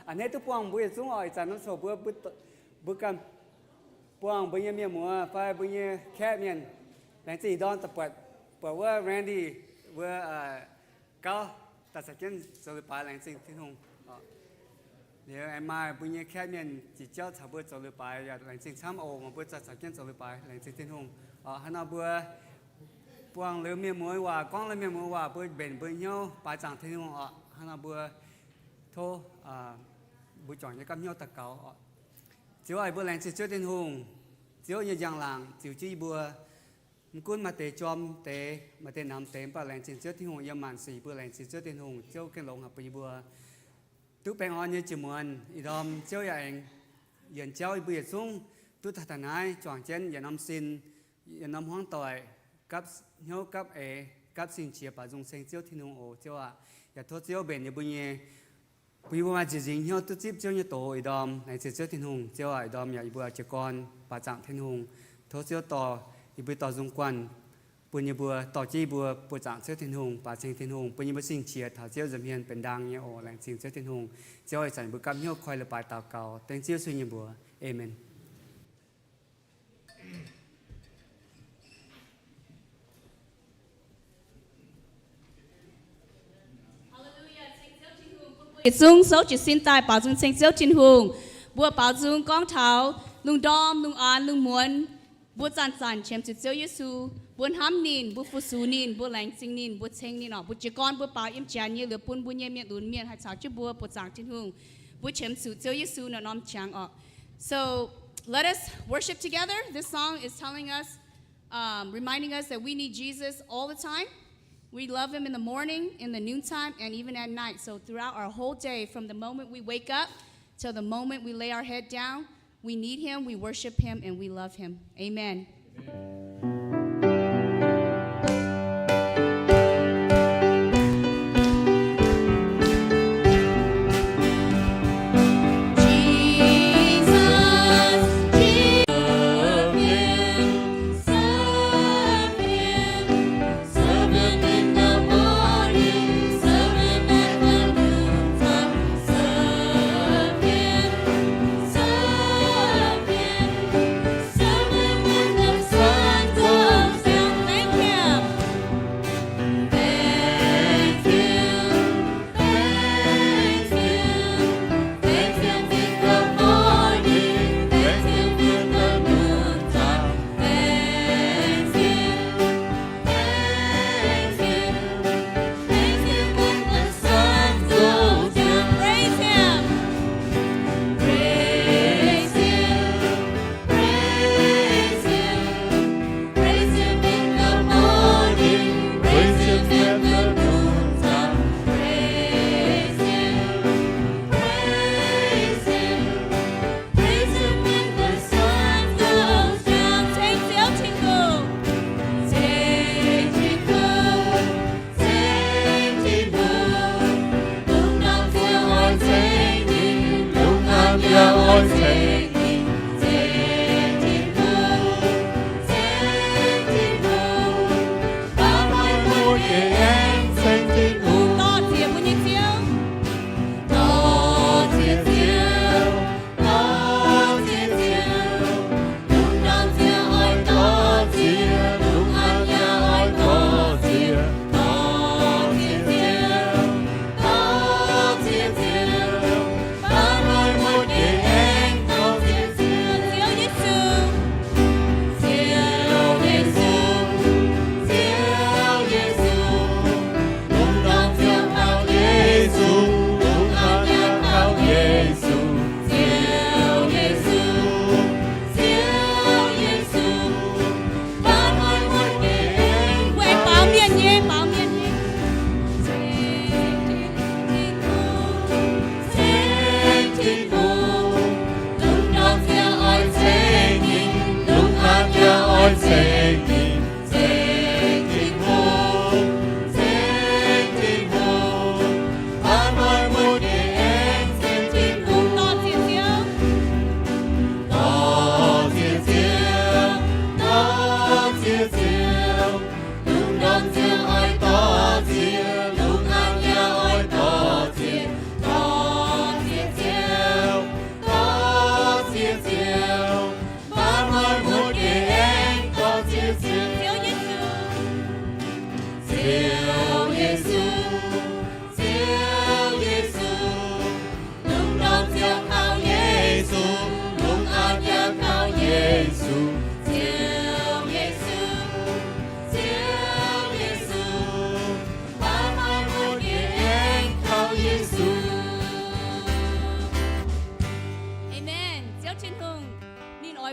A'hneiv duqv buangh mbuo yietc zungv oc. Ih zanc norm coc mbuo, mbuo ganh buangh mbuo nyei mienh muoz fai mbuo nyei kaeqv mienh. Laengz zingh ih ndorm daaih buatc, buatc wuov Randy wuov gauv daaih caux jienv zoux leiz-baaix, laengz zingh Tin-Hungh. Liuz aengx maaih mbuo nyei kaeqv mienh jiex jauv caux mbuo zoux leiz-baaix yaac laengz zingh camv oc. Meih mbuo daaih caux jienv zoux leiz-baaix, laengz zingh Tin-Hungh. Hnangv nor mbuo buangh liuz mienh muoz waac, gorngv liuz mienh muoz waac, mbuo mbenc mbuo hnyouv baaix zaangc Tin-Hungh oc. Hnangv nor mbuo tov mbuo juangc nyei gapv hnyouv daux gaux oc. Ziouv aac, mbuo laengz zingh Ziouv Tin-Hungh. Ziouv nyei njang-laangc ziux jienv yie mbuo. Mv gunv maaih deix jorm deix, maaih deix namx deix, mv baac laengz zingh Ziouv Tin-Hungh yiem maanc sic. Mbuo laengz zingh Ziouv Tin-Hungh, Ziouv gengh longx haic bun yie mbuo duqv baengh orn nyei jiex muonz. Ih ndorm Ziouv yaac aengx yienc jauv yie mbuo yietc zungv duqv taux taux naaiv juangc jienv yietc norm sin, yietc norm hmuangv doic, gapv hnyouv gapv eix, gapv sin qiex baaux nzung ceng Ziouv Tin-Hungh oc. Ziouv aac, yaac tov Ziouv mbenc yie mbuo nyei, bun yie mbuo maaih nziex nzingx hnyouv duqv zipv Ziouv nyei doz. Ih ndorm laengz zingh Ziouv Tin-Hungh. Ziouv aac, ih ndorm yaac yie mbuo jiez gorn baaix zaangc Tin-Hungh. Tov Ziouv dorh yie mbuo dorh nzung guanh bun yie mbuo, dorh jienv yie mbuo buoqc zaangc Ziouv Tin-Hungh, baaix ceng Tin-Hungh, bun yie mbuo sing qiex taux Ziouv nza'hmien benx ndaang nyei oc. Laengz zingh Ziouv Tin-Hungh. Ziouv aac, ih zanc mbuo gapv hnyouv koi leiz-baaix daux gaux dengv Ziouv Yesu nyei mbuox. Aamen. Yietc zungv souv jiez sin daaih baaux nzung ceng Ziouv Tin-Hungh. Mbuo baaux nzung gorngv taux lungh ndorm, lungh aanx, lungh muonz, mbuo zanc-zanc qiemx zuqc Ziouv Yesu. Mbuo hnamv ninh, mbuo fu-sux ninh, mbuo laengz zingh ninh, mbuo ceng ninh oc. Mbuo jiez gorn mbuo baaux yiem janx nyei liuz bun mbuo nyei mienh lunx mienh haih caux jienv mbuo buoqc zaangc Tin-Hungh. Mbuo qiemx zuqc Ziouv Yesu naaiv norm qangx oc. So let us worship together. This song is telling us, um, reminding us that we need Jesus all the time. We love him in the morning, in the noontime, and even at night. So throughout our whole day, from the moment we wake up till the moment we lay our head down, we need him, we worship him, and we love him. Amen.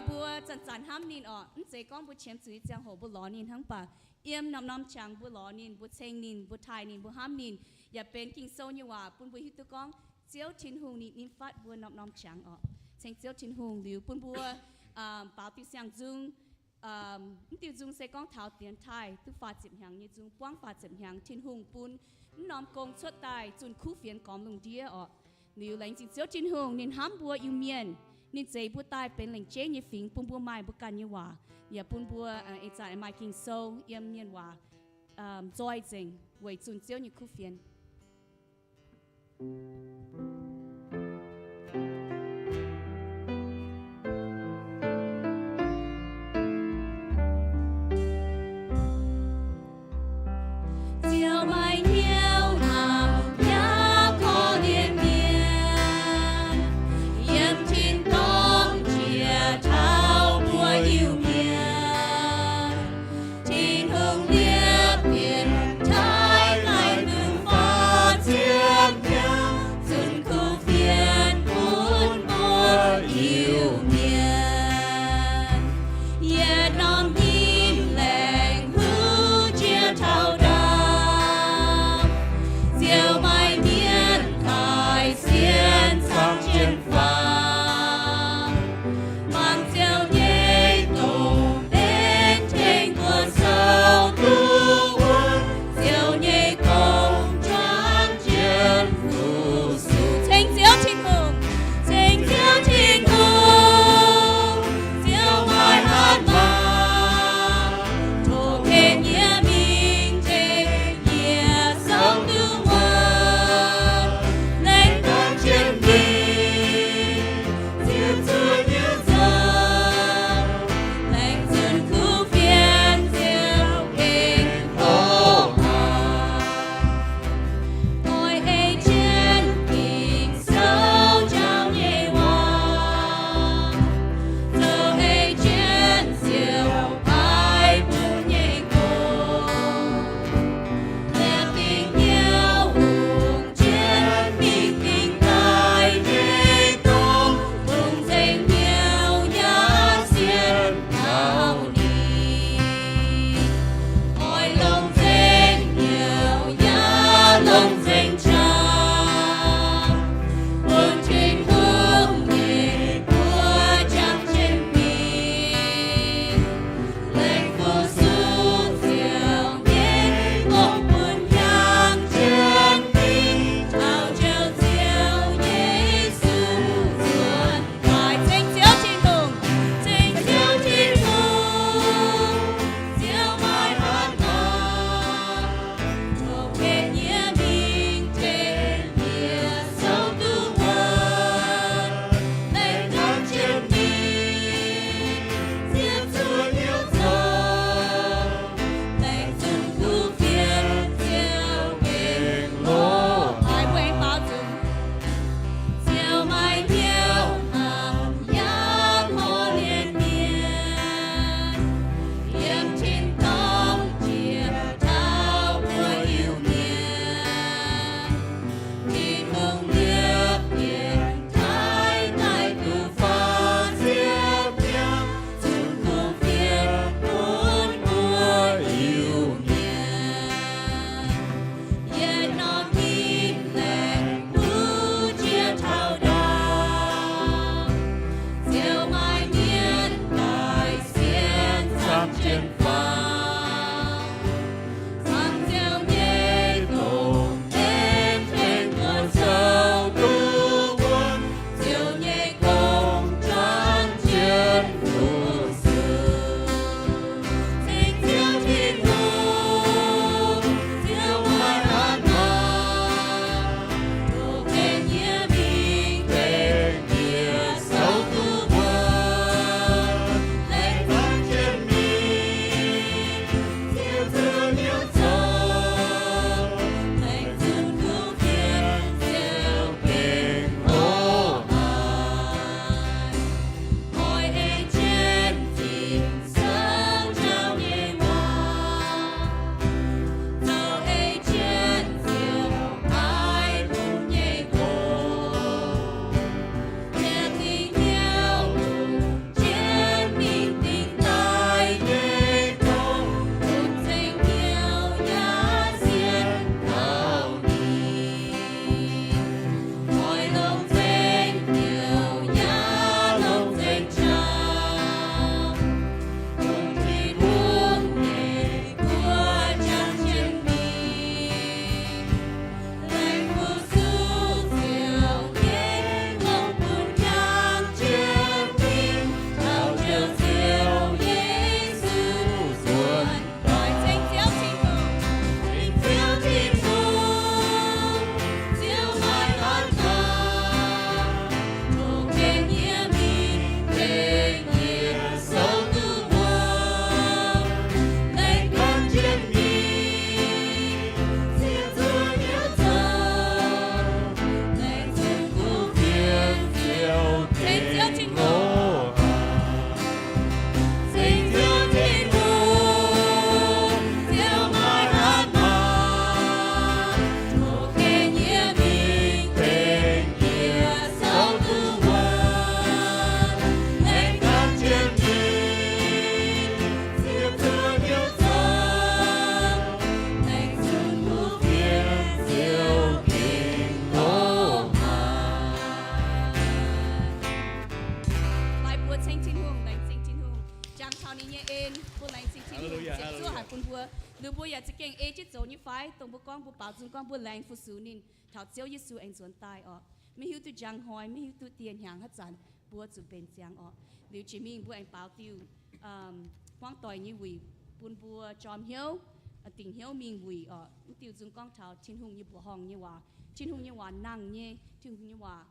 Mbuo zanc-zanc hnamv ninh orqc. Mv zeiz gorngv mbuo qiemx zuiz nyei ziangh hoc mbuo lorz ninh, hnangv baac yiem norm-norm qangx mbuo lorz ninh, mbuo ceng ninh, mbuo taaih ninh, mbuo hnamv ninh, yaac benx Ging-Sou nyei waac bun mbuo hiuv duqv gorngv Ziouv Tin-Hungh ninh nyim fatv mbuo norm-norm qangx orqc. Ceng Ziouv Tin-Hungh liuz bun mbuo baaux diuh siang-nzung. Mv diuh nzung se gorngv taux dienx taaih duqv faah ziepc hnyangx nyei nzung, buangv faah ziepc hnyangx Tin-Hungh bun mv norm gong cuotv daaih zunh kuv fienx gormx lungh ndiev orqc. Liuz laengz zingh Ziouv Tin-Hungh, ninh hnamv mbuo Iu-Mienh, ninh zeix mbuo daaih benx lengc jeiv nyei fingx bun mbuo maaih mbuo ganh nyei waac, yaac bun mbuo ih zanc maaih Ging-Sou yiem mienh waac nzoih nzengc weic zunh Ziouv nyei kuv fienx. Ziouv maaih hnyouv mangc yaac korv-lienh mienh, yiem tin-dorngh jiex taux mbuo Iu-Mienh. Tin-Hungh liepc bieqc taaih naaiv dungz faah ziepc hnyangx, zunh Ninh nyei en, mbuo laengz zingh Tin-Hungh ziepc zuoqv haic bun mbuo. Liuz mbuo yaac za'gengh ei jienv zoux nyei fai, dongh mbuo gorngv mbuo baaux nzung gorngv mbuo laengz fu-sux ninh taux Ziouv Yesu aengx nzuonx daaih orqc. Maiv hiuv duqv njang hnoi, maiv hiuv duqv dieh hnyangx haaix zanc mbuo zuqc mbenc ziangx orqc. Liuz jiex mingh mbuo aengx baaux diuh hmuangv doic nyei wuic bun mbuo jorm hnyouv, dingc hnyouv mingh wuic orqc. Mv diuh nzung gorngv taux Tin-Hungh nyei mbuoqc horngh nyei waac. Tin-Hungh nyei waac nangh nyei, Tin-Hungh nyei waac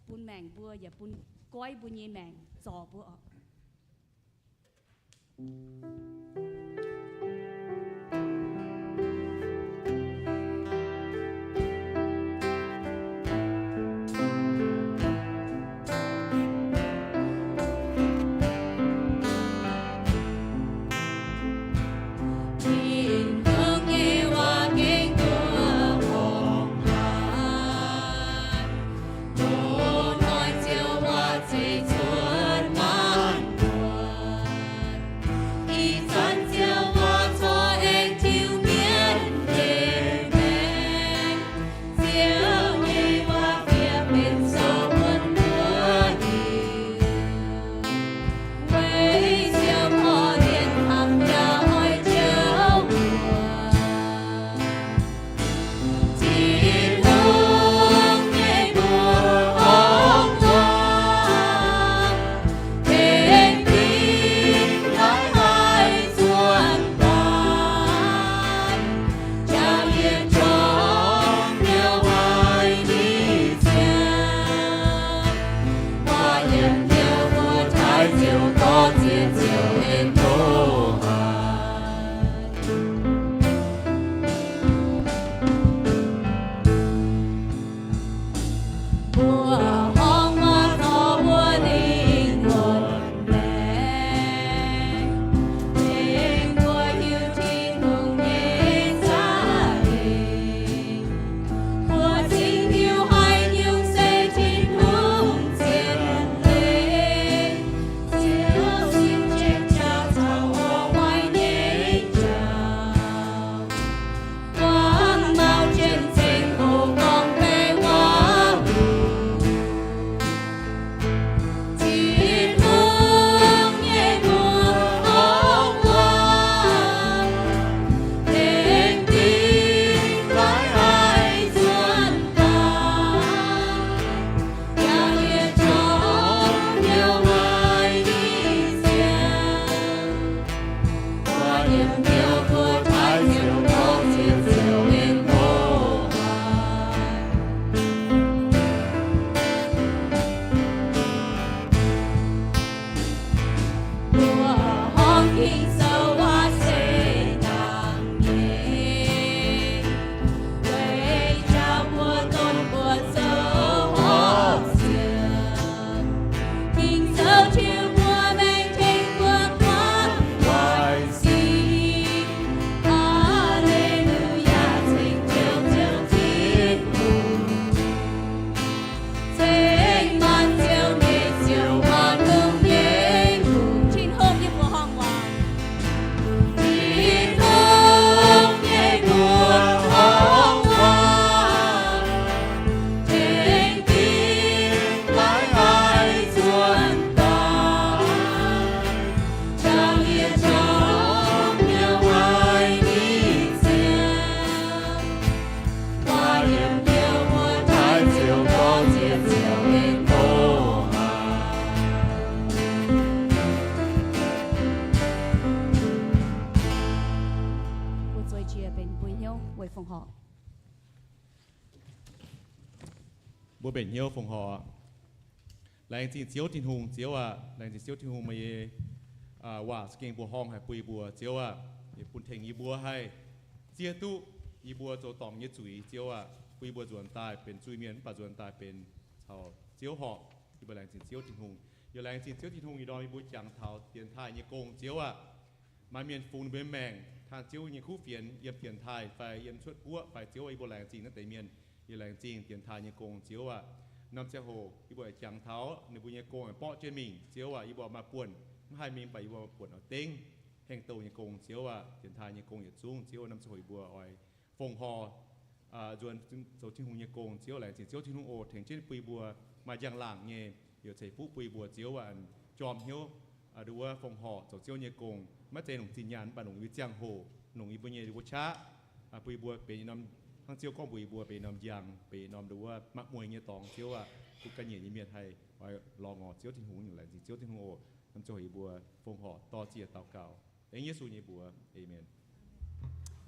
bun maengc mbuo yaac bun goiv mbuo nyei maengc zorc mbuo orqc. Mbuo mbenc hnyouv fongc horc. Laengz zingh Ziouv Tin-Hungh, Ziouv aac. Laengz zingh Ziouv Tin-Hungh, meih nyei waac za'gengh mbuoqc horngh haic bun yie mbuo, Ziouv aac. Yie bun tengx yie mbuo haih zieqv duqv yie mbuo zoux dorngc nyei zuiz, Ziouv aac. Bun yie mbuo nzuonx daaih benx zuiz-mienh mv baac nzuonx daaih benx caux Ziouv horpc. Yie mbuo laengz zingh Ziouv Tin-Hungh. Yie laengz zingh Ziouv Tin-Hungh ih ndorm yie mbuo jangx taux dienx taaih nyei gong, Ziouv aac. Maaih mienh fungx ninh mbuo nyei maengc tangv Ziouv nyei kuv fienx yiem dienx taaih fai yiem cuotv guoqv fai, Ziouv aac, yie mbuo laengz zingh naaiv deix mienh. Yie laengz zingh dienx taaih nyei gong, Ziouv aac. Norm ziangh hoc yie mbuo jangx taux ninh mbuo nyei gong aengx borqv jienv mingh, Ziouv aac, yie mbuo maaih buonc mv haih mingh, mv baac yie mbuo maaih buonc oix dengv hengx douh nyei gong, Ziouv aac. Dienx taaih nyei gong yietc zungv, Ziouv, norm ziangh hoc yie mbuo oix fongc horc nzuonx zoux Tin-Hungh nyei gong, Ziouv. Laengz zingh Ziouv Tin-Hungh oc, tengx jienv bun yie mbuo maaih njang-laangc nyei youc ceix fuqv bun yie mbuo, Ziouv aac, jorm hnyouv nduov wuov fongc horc zoux Ziouv nyei gong, maiv zeiz longc zinh nyaanh, mv baac longc yie mbuo ziangh hoc, longc yie mbuo nyei nduov wuov qaqv, bun yie mbuo benx norm, hnangv Ziouv gorngv mbuox yie mbuo benx norm njang, benx norm nduov wuov mapv mueiz nyei dorngx. Ziouv aah, bun ganh nyiec nyei mienh haih oix lorz ngorc Ziouv Tin-Hungh, laengz zingh Ziouv Tin-Hungh oc. Hnamv ziouc yie mbuo fongc horc dorh ziec daux gaux, aengx Yesu nyei mbuox, Amen.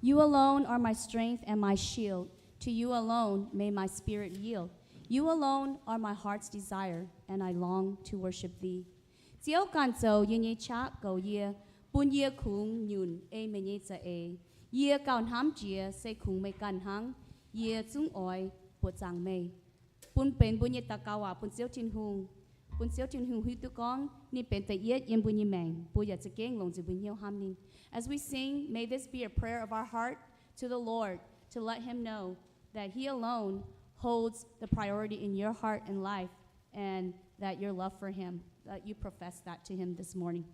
You alone are my strength and my shield. To you alone may my spirit yield. You alone are my heart's desire, and I long to worship thee. Ziouv ganh zoux yie nyei qaqv goux yie, bun yie kungx nyunc ei meih nyei za'eix. Yie gauh hnamv jiex se kungx meih ganh hnangv. Yie zungv oix buoqc zaangc meih. Bun benx mbuo nyei daux gaux waac bun Ziouv Tin-Hungh, bun Ziouv Tin-Hungh hiuv duqv gorngv ninh benx da'yietv yiem mbuo nyei maengc, mbuo yaac za'gengh longc nzengc mbuo hnyouv hnamv ninh. As we sing, may this be a prayer of our heart to the Lord, to let him know that he alone holds the priority in your heart and life, and that your love for him, that you profess that to him this morning.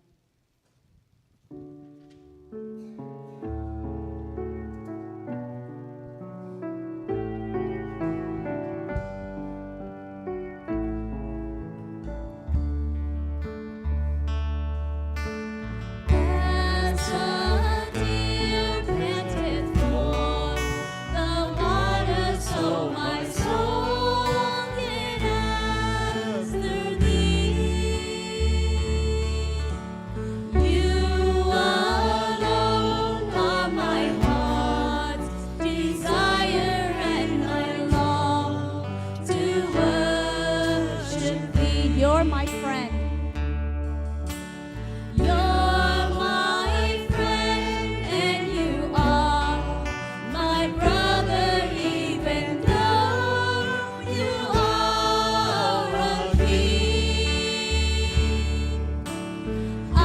As the deer panteth for the water, so my soul yearneth after thee. You alone are my heart's desire, and I long to worship thee. You're my friend. You're my friend, and you are my brother, even though you are a king. I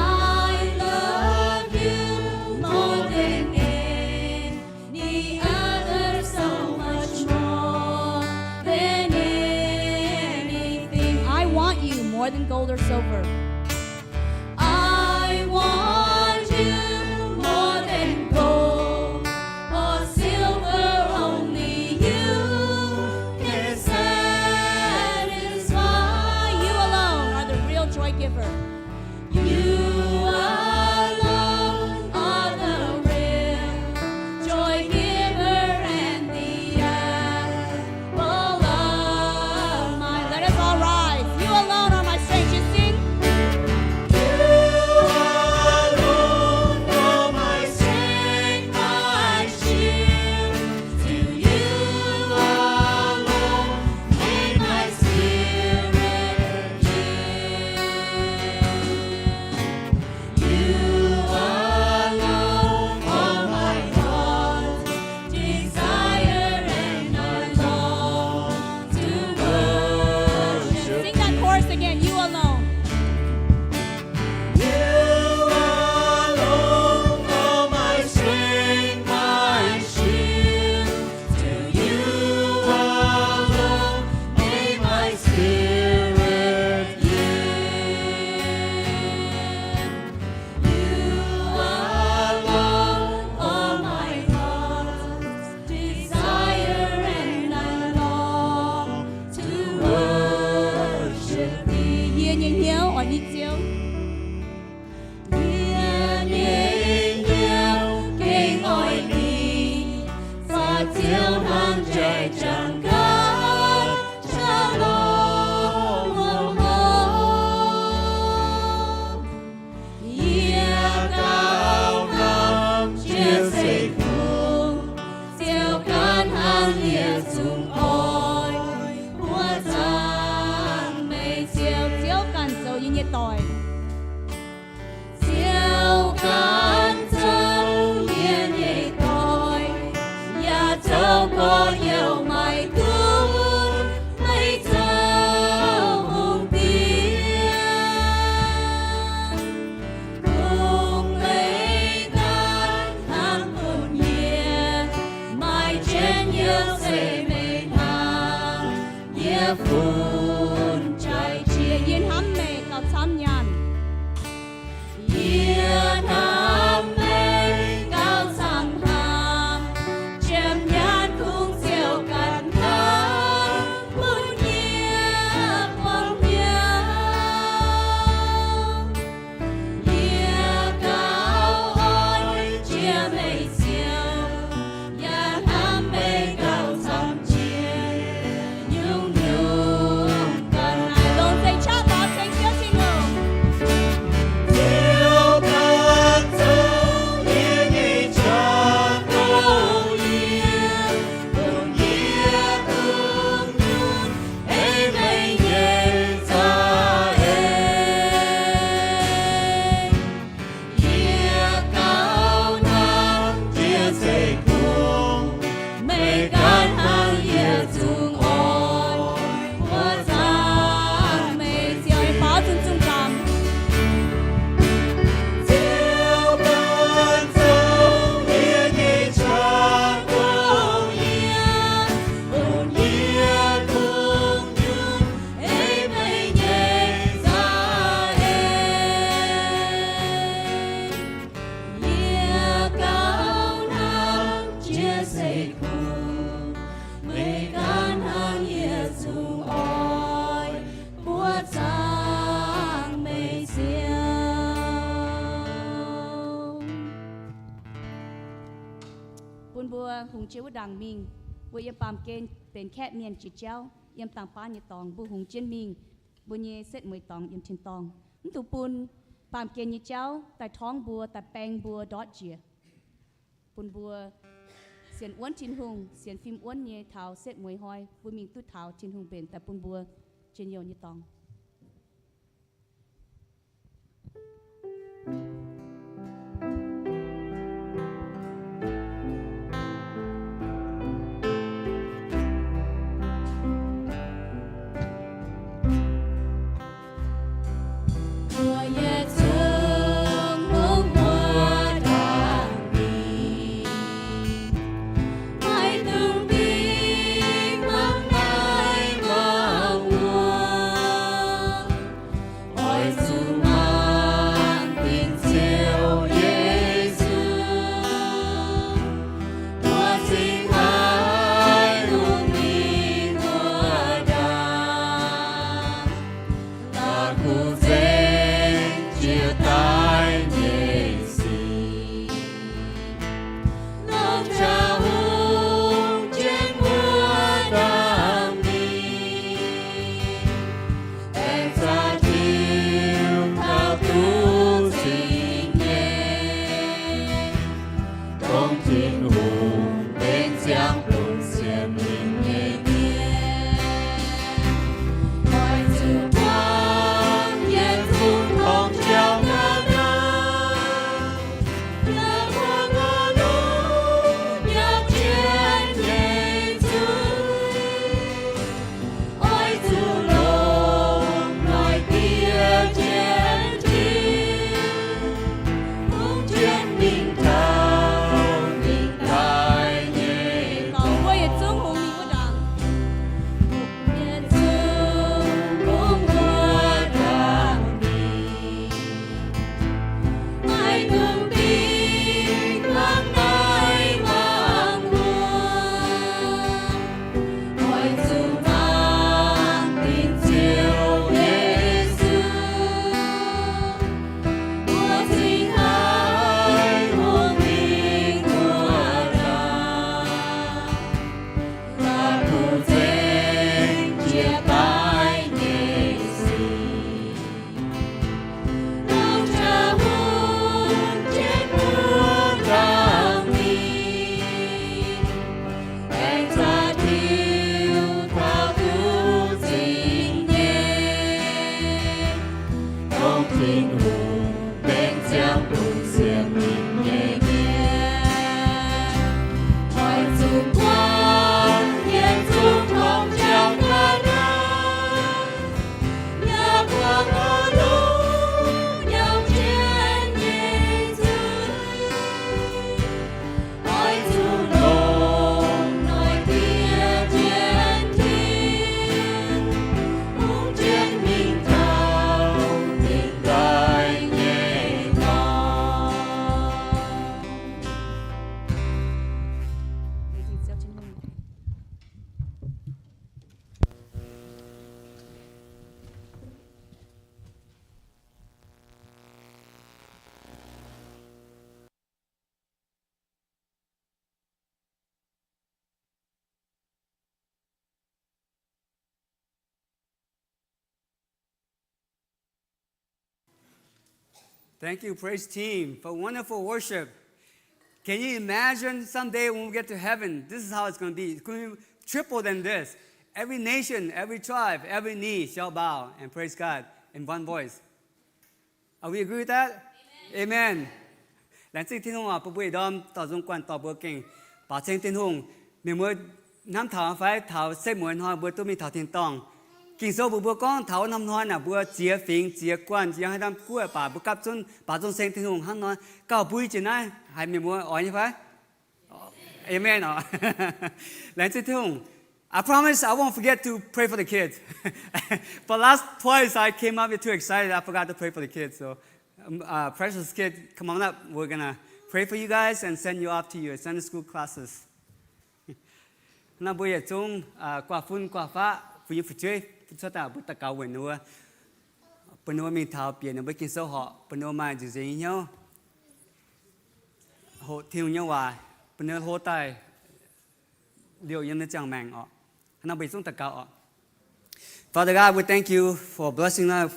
love you more than any other, so much more than anything. I want you more than gold or silver. I want you more than gold or silver, only you can satisfy. You alone are the real joy giver. You alone are the real joy giver and the apple of my— Let us all rise. You alone are my strength. Just sing. You alone are my strength, my shield. To you alone may my spirit yield. You alone are my heart's desire, and I long to worship. Sing that chorus again. You alone. You alone are my strength, my shield. To you alone may my spirit yield. You alone are my heart's desire, and I long to worship thee. Yie nyei hnyouv oix ninh Ziouv. Yie nyei hnyouv gengh oix ninh, faaux Ziouv hnangv jai jangx gaax, qaqv lorz wuom hopv. Yie gauh hnamv jiex se kungx Ziouv ganh hnangv, yie zungv oix buoqc zaangc meih Ziouv. Ziouv ganh zoux yie nyei doic. hungx jienv wuov ndaangc mingh, mbuo yiem baamh gen benx kaeqv mienh jiex jauv, yiem dangh baav nyei dorngx mbuo hungx jienv mingh mbuo nyei setv mueiz dorngx yiem tin-dorngh. Mv dungx bun baamh gen nyei jauv daaih torngv mbuo, daaih baeng mbuo ndortv jiex. Bun mbuo sienx wuonv Tin-Hungh, sienx fim wuonv nyei taux setv mueiz hnoi mbuo mingh duqv taux Tin-Hungh mbenc daaih bun mbuo njien-youh nyei dorngx. Thank you, praise team, for wonderful worship. Can you imagine someday when we get to heaven, this is how it's gonna be. It's gonna be triple than this. Every nation, every tribe, every knee shall bow and praise God in one voice. Are we agree with that? Amen. Laengz zingh Tin-Hungh oc, bun mbuo yietc ndorm dorh nzung guanh dorh mbuo gengh baaux ceng Tin-Hungh. Mienh muoz hnamv taux fai taux setv mueiz hnoi mbuo duqv mingh taux tin-dorngh. Ging-Sou mbuox mbuo gorngv taux wuov norm hnoi naaic mbuo ziex fingx ziex guanh yiem haaix norm guoqv baac mbuo gapv zunv baaux nzung ceng Tin-Hungh hnangv nor. Gauh mbui jiex naaiv haiz mienh muoz oix nyei fai? Amen oc. Laengz zingh Tin-Hungh. I promise I won't forget to pray for the kids. But last twice I came up here too excited, I forgot to pray for the kids. So, um, uh, precious kid, come on up. We're gonna pray for you guys and send you off to your Sunday school classes. Naaiv mbuo yietc zungv, uh, guaax fun guaax faqv, fu'jueiv cuotv daaih mbuo daux gaux weic ninh mbuo, bun ninh mbuo mingh taux bieqc ninh mbuo Ging-Sou horqc, bun ninh mbuo maaih nzengc nzengc nyei hnyouv hoqc Tin-Hungh nyei waac, bun ninh mbuo hlo daaih liouh yiem naaiv ziangh maengc oc. Hnangv naaiv mbuo yietc zungv daux gaux oc. Father God, we thank you for blessing us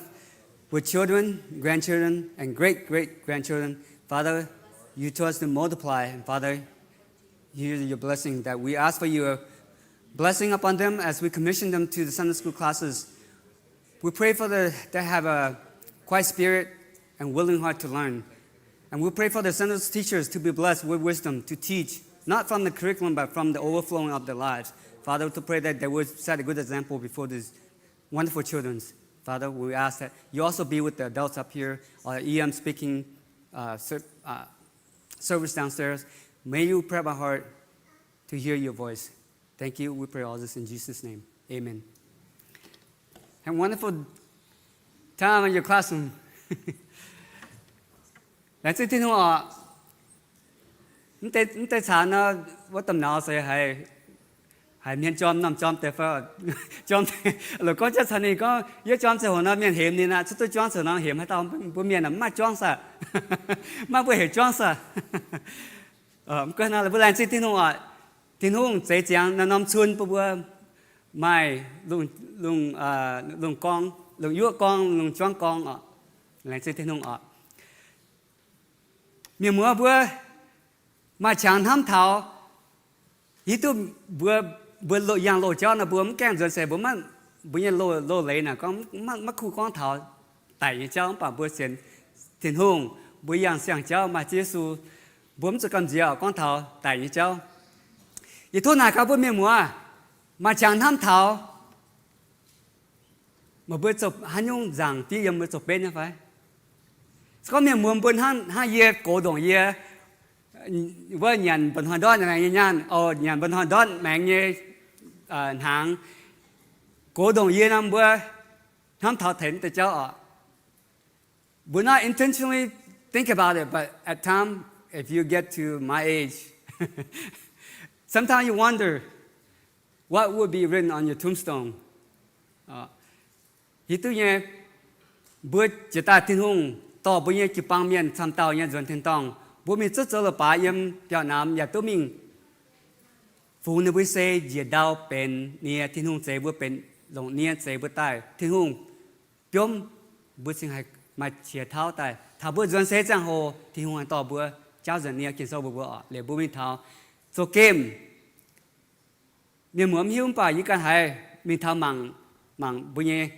with children, grandchildren, and great great grandchildren. Father, you told us to multiply, and Father, here's your blessing that we ask for your blessing upon them as we commission them to the Sunday school classes. We pray for the, they have a quiet spirit and willing heart to learn. And we pray for the Sunday teachers to be blessed with wisdom to teach, not from the curriculum, but from the overflowing of their lives. Father, to pray that they would set a good example before these wonderful children. Father, we ask that you also be with the adults up here, or E M speaking, uh, ser-, uh, service downstairs. May you prepare my heart to hear your voice. Thank you. We pray all this in Jesus' name. Amen. Have a wonderful time in your classroom. Laengz zingh Tin-Hungh oc. Mv deix, mv deix caux nor, wuov domh naux se haiz, haiz hmien jorm, m'normh jorm deix fai, jorm, longc gorngv jienv caux ninh gorngv, yie jorm ziangh hoc nor mienh hemx ninh aqv, cuotv duqv juangv ziangh hoc nor hemx haaix dauh, mbuo mienh mv maaih juangv saah? Maaih mbuo heuc juangv saah? Mv gunv naaiv, mbuo laengz zingh Tin-Hungh oc. Tin-Hungh zeix ziangx norm-norm cun bun mbuo maaih lungh, lungh, lungh gorng, lungh yuoqv gorng, lungh juangv gorng oc. Laengz zingh Tin-Hungh oc. Mienh muoz mbuo maaih qangx hnamv taux, hiuv duqv mbuo, mbuo loz-, yangh loz-jauv nor mbuo mv gaengh nzuonx seix, mbuo maiv, mbuo nyei loz-, loz-leiz naaic gorngv maiv, maiv kuh gorngv taux daic nyei jauv, mv baac mbuo sienx Tin-Hungh, mbuo yangh siang-jauv maaih Ziouv Yesu, mbuo mv zuqc gamh nziex gorngv taux daic nyei jauv. Yie tov naaic gaax mbuo mienh muoz, maaih qangx hnamv taux, meih mbuo zoux haaix nyungc nzaangc diev yiem mbuo zoux benv nyei fai? Se gorngv mienh muoz mbuo hnangv, hnangv yie gox ndongc yie wuov nyanc mba'hnoi ndortv maengx nyei nyaanh, o, nyanc mba'hnoi ndortv maengx nyei hnaangx, gox ndongc yie nor mbuo hnamv taux taux naaiv deix jauv oc. We're not intentionally think about it, but at time, if you get to my age, sometimes you wonder what would be written on your tombstone. Hiuv duqv nyei, mbuo jiex daaih Tin-Hungh dorh mbuo nyei jiu-baang mienh camv dauh nyei nzuonx tin-dorngh, mbuo mingh zuqc zoux leiz-baaix yiem biauv-namx yaac duqv mingh fungx ninh mbuo se njiec ndau benx nie. Tin-Hungh zeix mbuo benx longc nie zeix mbuo daaih. Tin-Hungh biomv mbuo cingx haih maaih qiex tauv daaih. Taux mbuo nzuonx seix ziangh hoc Tin-Hungh haih dorh mbuo jaauv nzengc nie Ging-Sou mbuox mbuo oc. Liuz mbuo mingh taux zoux gemh. Mienh muoz mv hiuv mv baac yie ganh haiz mingh taux mangc, mangc mbuo nyei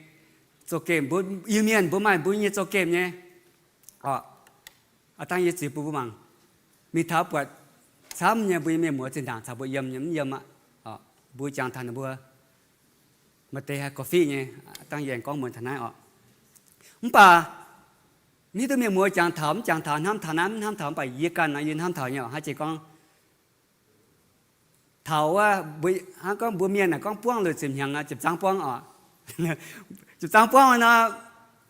zoux gemh, mbuo Iu-Mienh mbuo maaih mbuo nyei zoux gemh nyei oc. Aav dangh yie ziux bun mbuo mangc. Mingh taux buatc camv nyei mbuo nyei mienh muoz zinh ndaangc caux mbuo yiem nyei mv yiem aqv. Mbuo jangx taux ninh mbuo maaih deix haih korv-fiqv nyei, dangh yie aengx gorngv muonz taux naaiv oc. Mv baac mv hiuv duqv mienh muoz jangx taux mv jangx taux, hnamv taux naaiv mv hnamv taux, mv baac yie ganh nor yie hnamv taux nyei oc. Hnangv jiex gorngv taux wuov, hnangv gorngv mbuo mienh naaic gorngv buangv lorqc ziepc hnyangx, ziepc zangv buangv oc. Ziepc zangv buangv nor,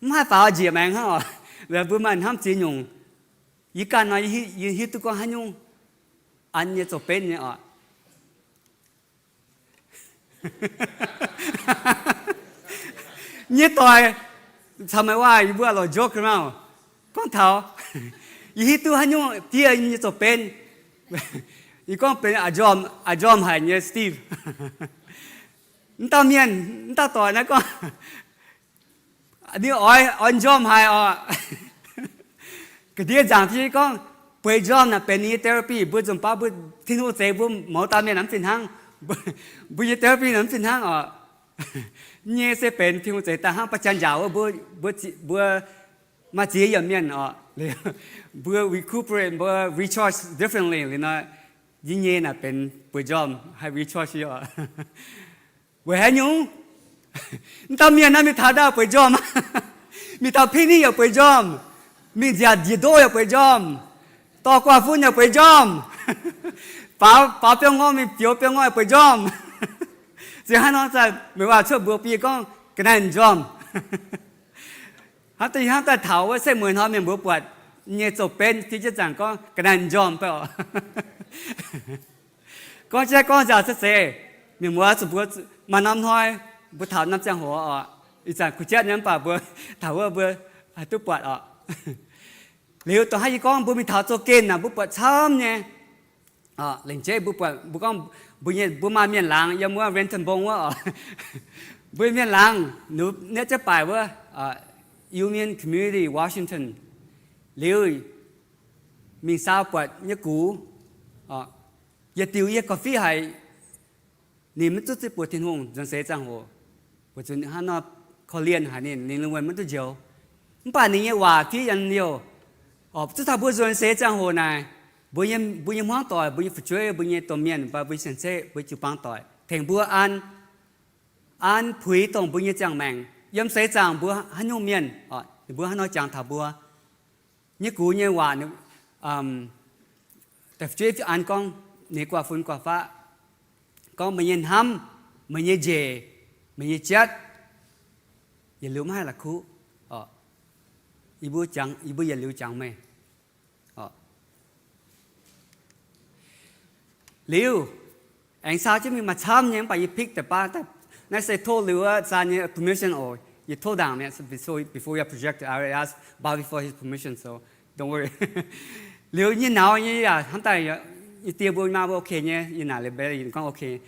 mv haih faaux njiec maengx hnangv oc. Mbuo maaih hnamv ziex nyungc. Yie ganh nor yie hiuv duqv gorngv haaix nyungc an nyei zoux benv nyei oc. Nyei doic caux meih waac yie mbuo lorz joke maah. Gorngv taux yie hiuv duqv haaix nyungc diev nyei zoux benv. Yie gorngv benx a'njormh, a'njormh haic nyei Steve. Mv dauh mienh, mv dauh doic naaiv gorngv, ninh oix, oix njormh haic oc. Ga'ndiev nzaangc fiev gorngv, bueix njormh naaic benx ninh nyei therapy. Mbuo nzunc baav mbuo Tin-Hungh zeix mbuo mouz dauh mienh mv fih hnangv. Mbuo nyei therapy naaic mv fih hnangv oc. Nyei se benx Tin-Hungh zeix daaih hnangv ba'jang njaaux wuov, mbuo, mbuo maaih ziex yiemc mienh oc. Mbuo recuperate, mbuo recharge differently liuz nor, yie nyei naaic benx bueix njormh haih recharge yie oc. Weic haaix nyungc? Mv dauh mienh naaiv mingh taux ndau bueix njormh, mingh taux picnic yaac bueix njormh, mingh nziaauc njiec ndoqv yaac bueix njormh, dorh guaav fun yaac bueix njormh, faaux, faaux biauv ngorh, mingh fioux biauv ngorh yaac bueix njormh. Ziex hnangv nor, meih waac cuotv mbuox bun yie gorngv ga'naaiv njormh. Hnangv deix hnangv daaih taux wuov setv mueiz hnoi mienh mbuo buatc nyei zoux benv fiev jienv zanc gorngv ga'naaiv njormh fai oc. Gorngv jaiv gorngv nziaauc se zeiz, mienh muoz zuqc mbuo maaih norm hnoi mbuo taux norm ziangh hoc oc. Ih zanc kuh jatv nyei mv baac mbuo taux wuov mbuo haih duqv buatc oc. Liuz dongh haaix yie gorngv mbuo mingh taux zoux gemh naaic mbuo buatc camv nyei. Lengc jeiv mbuo buatc, mbuo gorngv mbuo nyei, mbuo maaih mienh laangz yiem wuov Renton Mbong wuov oc. Mbuo mienh laangz, ninh nietv jienv baac wuov Union Community, Washington. Liuz mingh saau buatc nyei gux, yietc diuc yie korv-fiqv haic, ninh maiv zuqc zipv buoz Tin-Hungh nzuonx seix ziangh hoc, weic zuqc hnangv nor korv-lienh haic ninh, ninh lungh wuonh maiv duqv njoux. Mv baac ninh nyei waac fiev yiem liouh, zuqc taux mbuo nzuonx seix ziangh hoc naaic, mbuo nyei, mbuo nyei hmuangv doic, mbuo nyei fu'jueiv, mbuo nyei domh mienh, mbuo nyei cien-ceqv, mbuo nyei jiu-baang doic, tengx mbuo an, an puix dongh mbuo nyei ziangh maengc. Yiem seix zaangc mbuo haaix nyungc mienh, ninh mbuo hnangv nor jangx taux mbuo. Nyei gux nyei waac, da'juov an gorngv, ninh guaav fun guaav faqv, gorngv meih nyei hnamv, meih nyei njiec, meih nyei jatv, yietc liuz maiv haih la'kuqv. Yie mbuo jangx, yie mbuo yietc liuz jangx meih. Liuz, aengx saau jienv mingh maaih camv nyei, mv baac yie pick da'baav, naaiv se tov liuz wuov zaan nyei permission oc. Yie tov ndaangc mi'aqv, before, before I project, I already asked Bobby for his permission, so don't worry. Liuz nyei nauz nyei yaac hnamv daaih, yie die mbuo maa mbuo okay nyei, yie naaic liuz mbe yie gorngv okay.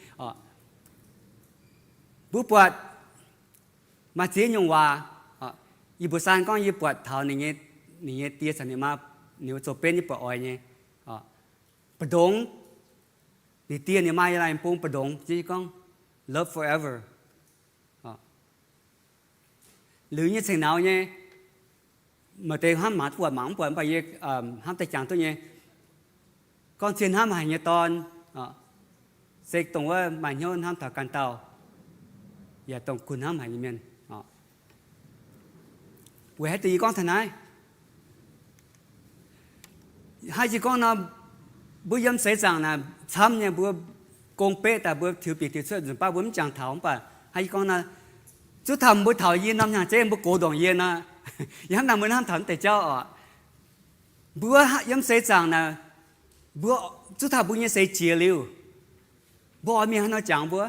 Mbuo buatc maaih ziex nyungc waac, yie mbuox saan gorngv yie buatc taux ninh nyei, ninh nyei die caux ninh maa, ninh mbuo zoux benv yie buatc oix nyei. Mbu'ndongx ninh die ninh maa yiem laaix bung mbu'ndongx jienv gorngv, love forever. Liuz nyei ceng nauz nyei, maaih deix hnamv mangc buatc mangc mv buatc, mv baac yie hnamv deix jangx duqv nyei, gorngv cien hnamv haic nyei dorn, se dongh wuov maaih hnyouv hnamv taux ganh dauh, yaac dongh kuh hnamv haic nyei mienh. Weic haaix diuc yie gorngv taux naaiv? Haaix jiex gorngv nor, mbuo yiem seix zaangc naaic camv nyei, mbuo gong beqv daaih mbuo tiux bieqc tiux cuotv nzunc baav mbuo mv jangx taux, mv baac haaix jiex gorngv nor, zuqc taux mbuo taux yie norm hnyangx-jeiv mbuo gox ndongc yie nor, yie hnamv daaih mbuo hnamv taux mv deix jauv oc. Mbuo yiem seix zaangc naaic, mbuo zuqc taux mbuo nyei seix jiex liuz, mbuo oix mienh haaix nor jangx mbuo?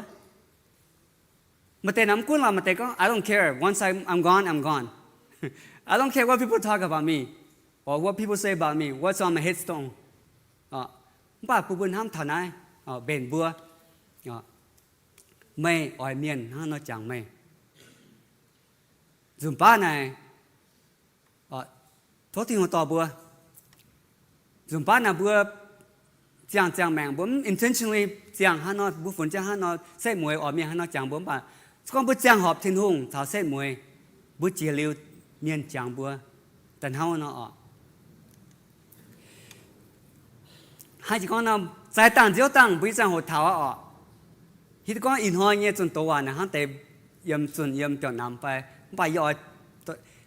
Maaih deix nor mv gunv lorqc, maaih deix gorngv, I don't care, once I'm, I'm gone, I'm gone. I don't care what people talk about me or what people say about me, what's on my headstone. Mv baac bun mbuo hnamv taux naaiv, mbenc mbuo, meih oix mienh hnangv haaix nor jangx meih? Nzunc baav naaic, tov Tin-Hungh dorh mbuo. Nzunc baav naaic mbuo ziangh ziangh maengc, mbuo mv intentionally ziangh hnangv nor, mbuo funx jienv hnangv nor, setv mueiz oix mienh hnangv nor jangx mbuo, mv baac se gorngv mbuo ziangh horpc Tin-Hungh caux setv mueiz, mbuo jiex liuz mienh jangx mbuo da'hnangv nor oc. Haaix jiex gorngv nor, zaaix dangh nziouv dangh mbuo nyei ziangh hoc taux aqv oc. Hiuv duqv gorngv ih hnoi nyei zunh doz waac naaic hnangv deix yiem zunh yiem biauv-namx fai, mv baac yie oix,